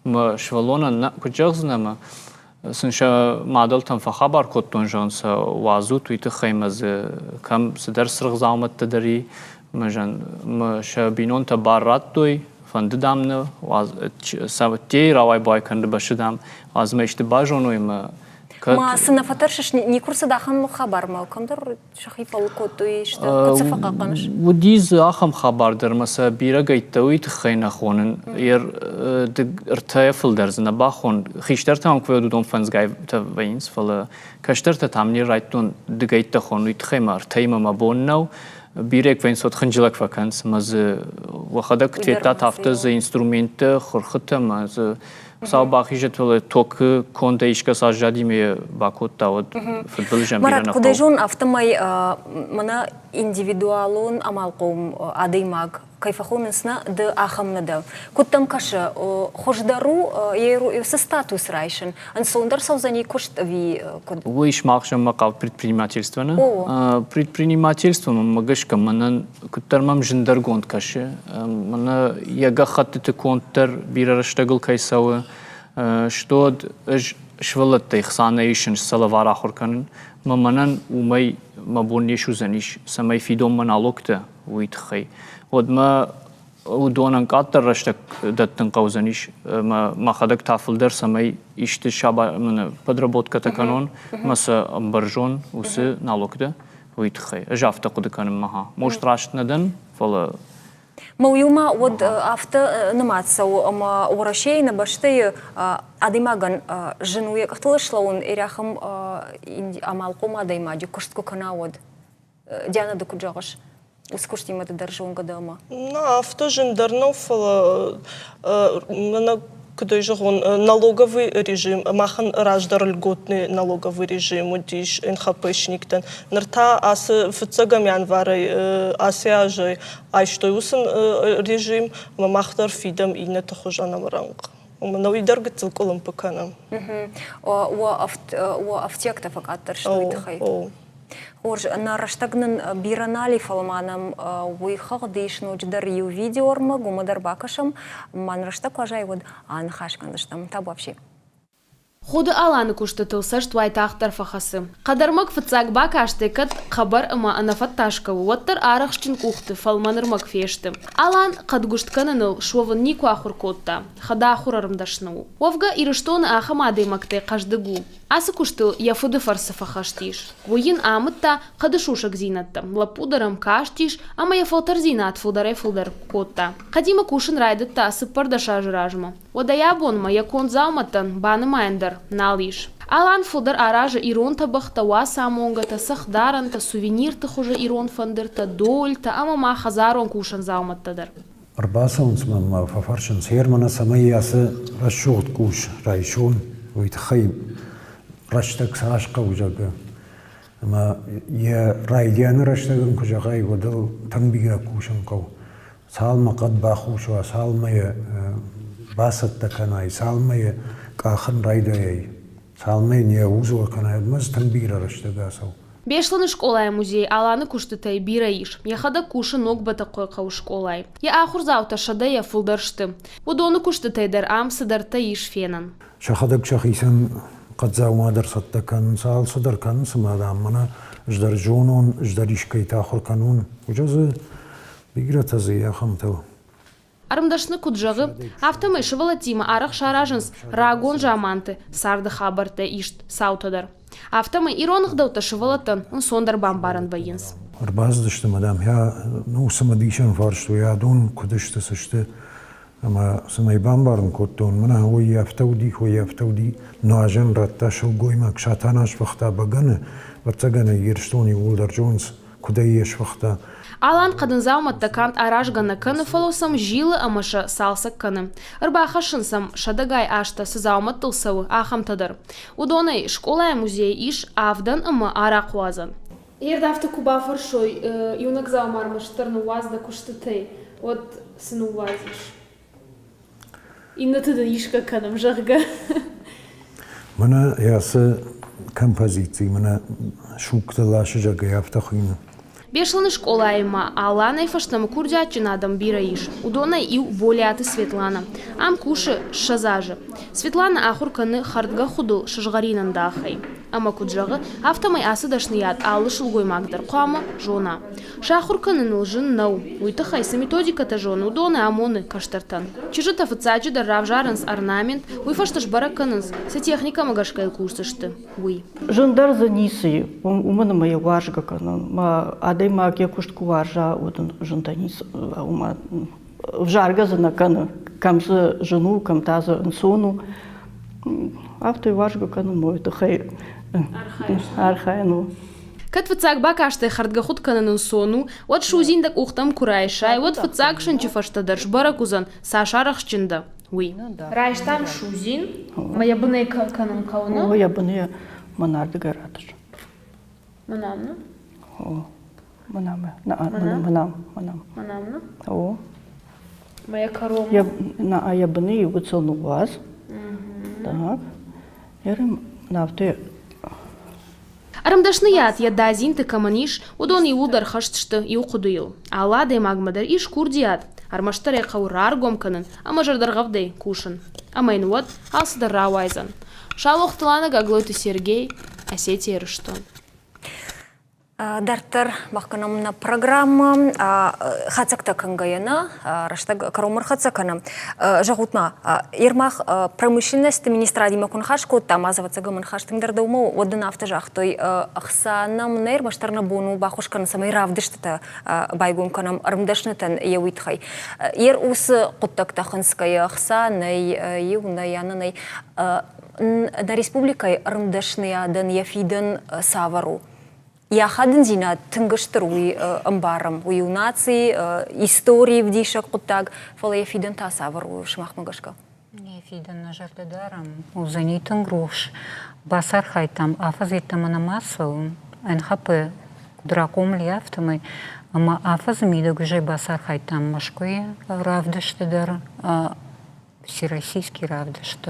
Speaker 8: Мӕ сывӕллонӕн нӕ куыд зӕгъдзынӕ ӕмӕ сын сӕ мадӕлтӕн фӕхабар кодтон, зӕгъын сӕ уадзут, уый тыххӕй мӕ дзы кӕм цыдӕр цыргъ дзаумӕттӕ дӕр и, мӕ зӕн, мӕ сӕ бинонтӕ бар радтой, фӕнды, дам, нӕ, сӕ ӕддейы рауай-бауай кӕныны бӕсты, дам, уадз мӕ исты базоной ӕмӕ кӕд...
Speaker 1: Ма цы нӕ фӕтӕрсыс, никуы рцыд ахӕм хабармӕ, кӕмдӕр сӕхи фӕлыг кодтой, исты, куыд сӕ фӕхъахъхъӕныс?
Speaker 8: Уыди дзы ахӕм хабар дӕр, ӕмӕ сӕ бирӕгӕйттӕ уый тыххӕй нӕ хонын. Ӕртӕйӕ фылдӕр дзы нӕ бахон. Хистӕртӕ мӕм куы уыдон фӕндзгӕйттӕ вӕййынц, фӕлӕ кӕстӕртӕ та не райдтон дыгӕйттӕ хон, уый тыххӕй мӕ ӕртӕимӕ мӕ бон нӕу. Бирӕ вӕййынц, уӕд хынджылӕг фӕкӕнынц, ӕмӕ дзы уӕхӕдӕг куыд федтат, афтӕ дзы инструменттӕ, хурхытӕ ӕмӕ дзы Хуыцау бахизӕд, фӕлӕ токы кондӕй искӕцы аззади ме бакодта, уӕд фыдбылызӕн бирӕ
Speaker 1: Марат,
Speaker 8: нӕ
Speaker 1: куыд ӕй
Speaker 8: хъӕуы.
Speaker 1: зонын, афтӕмӕй мӕнӕ индивидуалон амалхъом адӕймаг кӕй фӕхонынц нӕ, ды ахӕм нӕ дӕ. Куыд дӕм кӕсы, хуыздӕр у цы статус райсын? Ӕнцондӕр цӕудзӕни куыст ӕви куыд?
Speaker 8: Уый сымах зӕгъынмӕ хъавд предпринимательство нӕ? Предпринимательство мӕнмӕ гӕсгӕ мӕнӕн куыддӕр мӕм зындӕргонд кӕсы. Мӕнӕ йӕ гӕххӕттыты конд дӕр бирӕ рӕстӕгыл кӕй цӕуы, стод ӕз сывӕллӕттӕй хца нӕ исын, сӕ лӕвар ахуыр кӕнын. Мӕ мӕнӕн уымӕй мӕ бон не суыдзӕнис, цӕмӕй фидон мӕ налогтӕ, уый тыххӕй. Уӕдмӕ уыдонӕн къаддӕр рӕстӕг дӕттын хъӕудзӕнис, ӕмӕ мӕхӕдӕг та фылдӕр цӕмӕй исты подработкӕтӕ кӕнон ӕмӕ сӕ ӕмбӕрзон уыцы налогтӕ, уый тыххӕй. Ӕз афтӕ хъуыды кӕнын, мӕ может раст нӕ дӕн, фӕлӕ
Speaker 1: Мӕ уыимӕ уӕд афтӕ нымад цӕуы, ӕмӕ Уӕрӕсейы нӕ бӕстӕйы адӕймагӕн зын у йӕ къӕхтыл слӕууын, ирӕхӕм амалхъом адӕймаджы куыст куы кӕна, уӕд. Диана, ды куыд зӕгъыс, уыцы куыстимӕ ды дӕр зонгӕ дӕ ӕмӕ?
Speaker 7: Нӕ, афтӕ зындӕр нӕу, фӕлӕ мӕнӕ куыд ӕй зӕгъон, налоговый режим, махӕн раздӕр льготный налоговый режим уыдис НХПшниктӕн. Ныр та ацы фыццӕгӕм январӕй ацы азӕй айстой уыцы режим, ӕмӕ мах дӕр фидӕм иннӕты хуызӕн ӕмрӕнхъ. Уымӕн уый дӕр гыццыл къуылымпы кӕны.
Speaker 1: Уӕ ӕфтиӕгтӕ фӕкъаддӕр сты уый тыххӕй? Хорз, нӕ рӕстӕг нын бирӕ нал и, фӕлӕ ма нӕм уый хыгъд ис ноджыдӕр иу видеоӕрмӕг, уымӕ дӕр бакӕсӕм. Мӕн рӕстӕг куы азайы, уӕд аныхас кӕндзыстӕм. Табуафси.
Speaker 9: Ходы Аланы куыстытыл цӕст уайтагъддӕр фӕхӕцы. Хъӕдӕрмӕг фыццаг бакастӕй кӕд хъӕбӕр ӕмӕ ӕнӕфӕдтасгӕ у, уӕддӕр арӕхстджын къухты фӕлмӕн ӕрмӕг фесты. Алан хъӕдгуыст кӕныныл суӕвын никуы ахуыр кодта, хӕдахуыр ӕрмдӕсны у. Уӕвгӕ Ирыстоны ахӕм адӕймӕгтӕй хъӕздыг у. Ацы куыстыл йӕ фыды фӕрцы фӕхӕст ис. Уый йын амыдта хъӕды сусӕгдзинӕдтӕ. Лӕппу дӕр ӕм кастис ӕмӕ йӕ фӕлтӕрдзинад фылдӕрӕй-фылдӕр кодта. Хъӕдимӕ кусын райдыдта 14 азы размӕ. Уӕдӕй абонмӕ йӕ конд дзаумӕттӕн банымайӕн дӕр нал ис. Алан фылдӕр аразы ирон тӕбӕгътӕ, уацамонгӕтӕ, цӕхдарӕнтӕ, сувенирты хуызы ирон фӕндыртӕ, долтӕ ӕмӕ ма хӕдзарон кусӕн дзаумӕттӕ дӕр.
Speaker 12: Ӕрбацӕуынц мӕнмӕ, фӕфӕрсынц, Германы цӕмӕй ацы рӕсугъд къус райсон, уый тыххӕй рӕстӕг цас хъӕуы, зӕгъгӕ. Ӕмӕ йӕ райдианы рӕстӕг ын куы зӕгъай, уӕд ыл тынг бирӕ кусын хъӕуы. Цалынмӕ хъӕд бахус уа, цалынмӕ йӕ бацӕттӕ кӕнай, цалынмӕ йӕ къахын райдайай, цалынмӕ йын йӕ узор кӕнай, уӕдмӕ дзы тынг бирӕ рӕстӕг ацӕуы.
Speaker 9: Беслӕны скъолайы музейы Аланы куыстытӕй бирӕ ис. Йӕхӕдӕг кусы Ног Бӕтӕхъойыхъӕуы скъолайы. Йӕ ахуырдзаутӕ сӕдӕйӕ фылдӕр сты. Уыдоны куыстытӕй дӕр ам цыдӕртӕ ис фенӕн.
Speaker 12: Сӕхӕдӕг сӕхицӕн хъӕддзаума дӕр цӕттӕ кӕнынц, алцыдӕр кӕнынц ӕмӕ, дам, мӕнӕ ӕз дӕр зонон, ӕз дӕр искӕйты ахуыр кӕнон. Уыдон дзы бирӕтӕ дзы ахӕмтӕ.
Speaker 9: Ӕрмдӕсны куыд зӕгъы, афтӕмӕй сывӕллӕттимӕ арӕх саразынц рагон заманты царды хабӕрттӕ ист цаутӕ дӕр. Афтӕмӕй ирон ӕгъдӕуттӕ сывӕллӕттӕн ӕнцондӕр бамбарӕн вӕййынц.
Speaker 12: Ӕрбацыдысты мӕ, дам, ну, цымыдисӕн фарстой, адон куыд сты, цы сты. Ӕмӕ сын ӕй бамбарын кодтон, мӕнӕ уый афтӕ уыди, уый афтӕ уыди. Нуазӕн радта сылгоймаг, Сатана сфыхта бӕгӕны, ӕвӕццӕгӕн ӕй Ирыстон иууылдӕр зонынц, куыд ӕй сфыхта.
Speaker 9: Алан хъӕдындзаумӕттӕ канд аразгӕ нӕ кӕны, фӕлӕ сӕм зилы ӕмӕ сӕ цалцӕг кӕны. Ӕрбахӕссынц сӕм сӕдӕгай азтӕ цы дзаумӕттыл цӕуы, ахӕмтӕ дӕр. Уыдонӕй скъолайы музейы ис авдӕн ӕмӕ арахъуадзӕн. Ирд афтӕ куы бафӕрсой, иунӕг дзаума ӕрмӕстдӕр ныууадз дӕ куыстытӕй, уӕд цы ныууадзис? Иннӕты дын исгӕ кӕнӕм, зӕгъгӕ.
Speaker 12: Мӕнӕ ацы композици, мӕнӕ сугты ласы, зӕгъгӕ, афтӕ хуыйны.
Speaker 9: Беслӕны скъолайы ма Аланӕй фӕстӕмӕ курдиатджын адӕм бирӕ ис. Уыдонӕй иу Болиаты Светланӕ. Ам кусы 20 азы. Светланӕ ахуыр кӕны хӕрдгӕ худыл сызгъӕрин ӕндахӕй. Ӕмӕ куыд зӕгъы, афтӕмӕй ацы дӕсныйад алы сылгоймаг дӕр хъуамӕ зона. Сахуыр кӕныныл зын нӕу. Уый тыххӕй цы методикӕтӕ зоны, уыдоны амоны кӕстӕртӕн. Чызджытӕ фыццаджыдӕр равзарынц орнамент, уый фӕстӕ сбӕрӕг кӕнынц, цы техникӕмӕ гӕсгӕ йыл кусдзысты, уый.
Speaker 13: Зындӕр дзы ницы и, уымӕн ӕмӕ йӕ уарзгӕ кӕнын. Мӕ адӕймаг йӕ куыст куы уарза, уӕд ын зынтӕ ницы, уымӕ ӕвзаргӕ дзы нӕ кӕны. Кӕм дзы зын у, кӕм та дзы ӕнцон у. Афтӕ уарзгӕ кӕнын уый тыххӕй архайын у.
Speaker 9: Кӕд фыццаг бакастӕй хӕрдгӕхуыд кӕнын ӕнцон у, уӕд судзин дӕ къухтӕм куы райсай, уӕд фыццаг сынчы фӕстӕ дӕр сбӕрӕг уыдзӕн, цас арӕхстджын дӕ, уый. Райстам судзин, ӕмӕ йӕ бынӕй кӕнын хъӕуы, нӕ?
Speaker 13: О, йӕ бынӕй мӕнӕрдыгӕй ратыс.
Speaker 9: Мӕнӕн, нӕ?
Speaker 13: О. Мӕнӕ, мӕнӕ, мӕнӕ.
Speaker 9: Мӕнӕ?
Speaker 13: О.
Speaker 9: Мӕ йӕ кӕрон?
Speaker 13: Йӕ, йӕ быны иу гыццыл ныууадз. Так. Ерым нафты
Speaker 9: Ӕрмдӕсныйад йӕ дадзинты кӕмӕн ис, уыдон иууылдӕр хӕст сты иу хъуыдыйыл. Алы адӕймагмӕ дӕр ис курдиат, ӕрмӕстдӕр ӕй хъӕуы раргом кӕнын ӕмӕ зӕрдӕргъӕвдӕй кусын. Ӕмӕ йын уӕд алцыдӕр рауайдзӕн. Саулохты Лана, Гаглойты Сергей, Осетия, Ирыстон.
Speaker 1: Дарддӕр мах кӕнӕм нӕ программӕ. Хатдзӕгтӕ кӕнгӕйӕ нӕ рӕстӕг кӕронмӕ ӕрхӕццӕ кӕнӕм. Зӕгъут-ма, Ермах промышленносты министрадимӕ куы ныхас кодтам, ӕвӕццӕгӕн мын ныхас тынгдӕр дӕумӕ, уӕд дын афтӕ загътой, ӕхца нӕм нӕ ӕрмӕстдӕр нӕ бон у баххуыс кӕнын, цӕмӕй равдыстытӕ байгом кӕнӕм ӕрмдӕснытӕн йӕ уый тыххӕй. Ер уыцы хъуыддӕгтӕ хынцгӕйӕ ӕхца нӕй, иу нӕй, ӕнӕ нӕй. Нӕ республикӕйы ӕрмдӕсныйадӕн йӕ фидӕн цавӕр у? Йӕ ахадындзинад тынг стыр уый ӕмбарӕм. Уый у наци, историйы вдисӕг хъуыддаг, фӕлӕ йӕ фидӕн та цавӕр у сымахмӕ гӕсгӕ?
Speaker 3: Йӕ фидӕн нӕ зӕрдӕ дарӕм, уыдзӕни тынг рухс. Бацархайдтам афӕдз йеддӕмӕ нӕма цӕуы, НХП куыд рахъомыл и, афтӕмӕй. Ӕмӕ афӕдзы мидӕг уже бацархайдтам Мӕскуыйы равдысты дӕр, всероссийский равдыст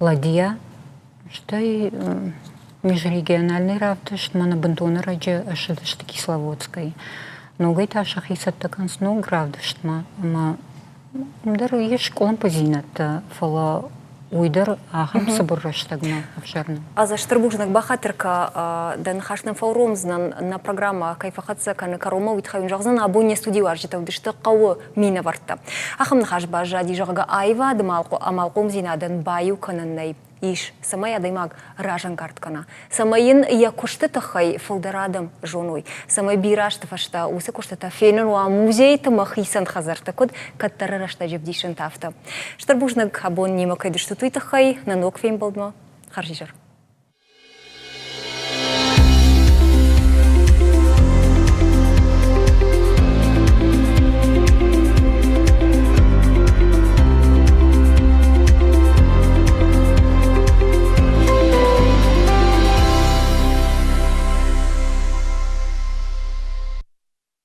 Speaker 3: Ладья, стӕй межрегиональный равдыст мӕнӕ бынтон ӕрӕджы ссыдысты Кисловодскӕй. Ногӕй та сӕхи цӕттӕ кӕнынц ног равдыстмӕ ӕмӕ уым дӕр ис къуылымпыдзинӕдтӕ, фӕлӕ уый дӕр ахӕм цыбыр рӕстӕгмӕ ӕвзӕрны.
Speaker 1: Ӕз стыр бузныг бахатыр кӕ, дӕ ныхас нӕм фӕуромдзынӕн, нӕ программӕ кӕй фӕхӕццӕ кӕны кӕронмӕ, уый тыххӕй уын зӕгъдзынӕн, абон не студиуарзджытӕ уыдысты хъӕуы минӕвӕрттӕ. Ахӕм ныхас баззади, зӕгъгӕ, аивады амалхъомдзинадӕн баиу кӕнӕн нӕй. Ис, цӕмӕй адӕймаг разӕнгард кӕна, цӕмӕй йын йӕ куысты тыххӕй фылдӕр адӕм зоной, цӕмӕй бирӕ азты фӕстӕ уыцы куыстытӕ фенын уа музейты мӕ хицӕн хӕдзӕртты, куыд кӕддӕры рӕстӕджы ӕвдисӕнтӕ, афтӕ. Стыр бузныг, абон немӕ кӕй дыстут, уый тыххӕй. Нӕ ног фембӕлдмӕ хӕрзизӕр.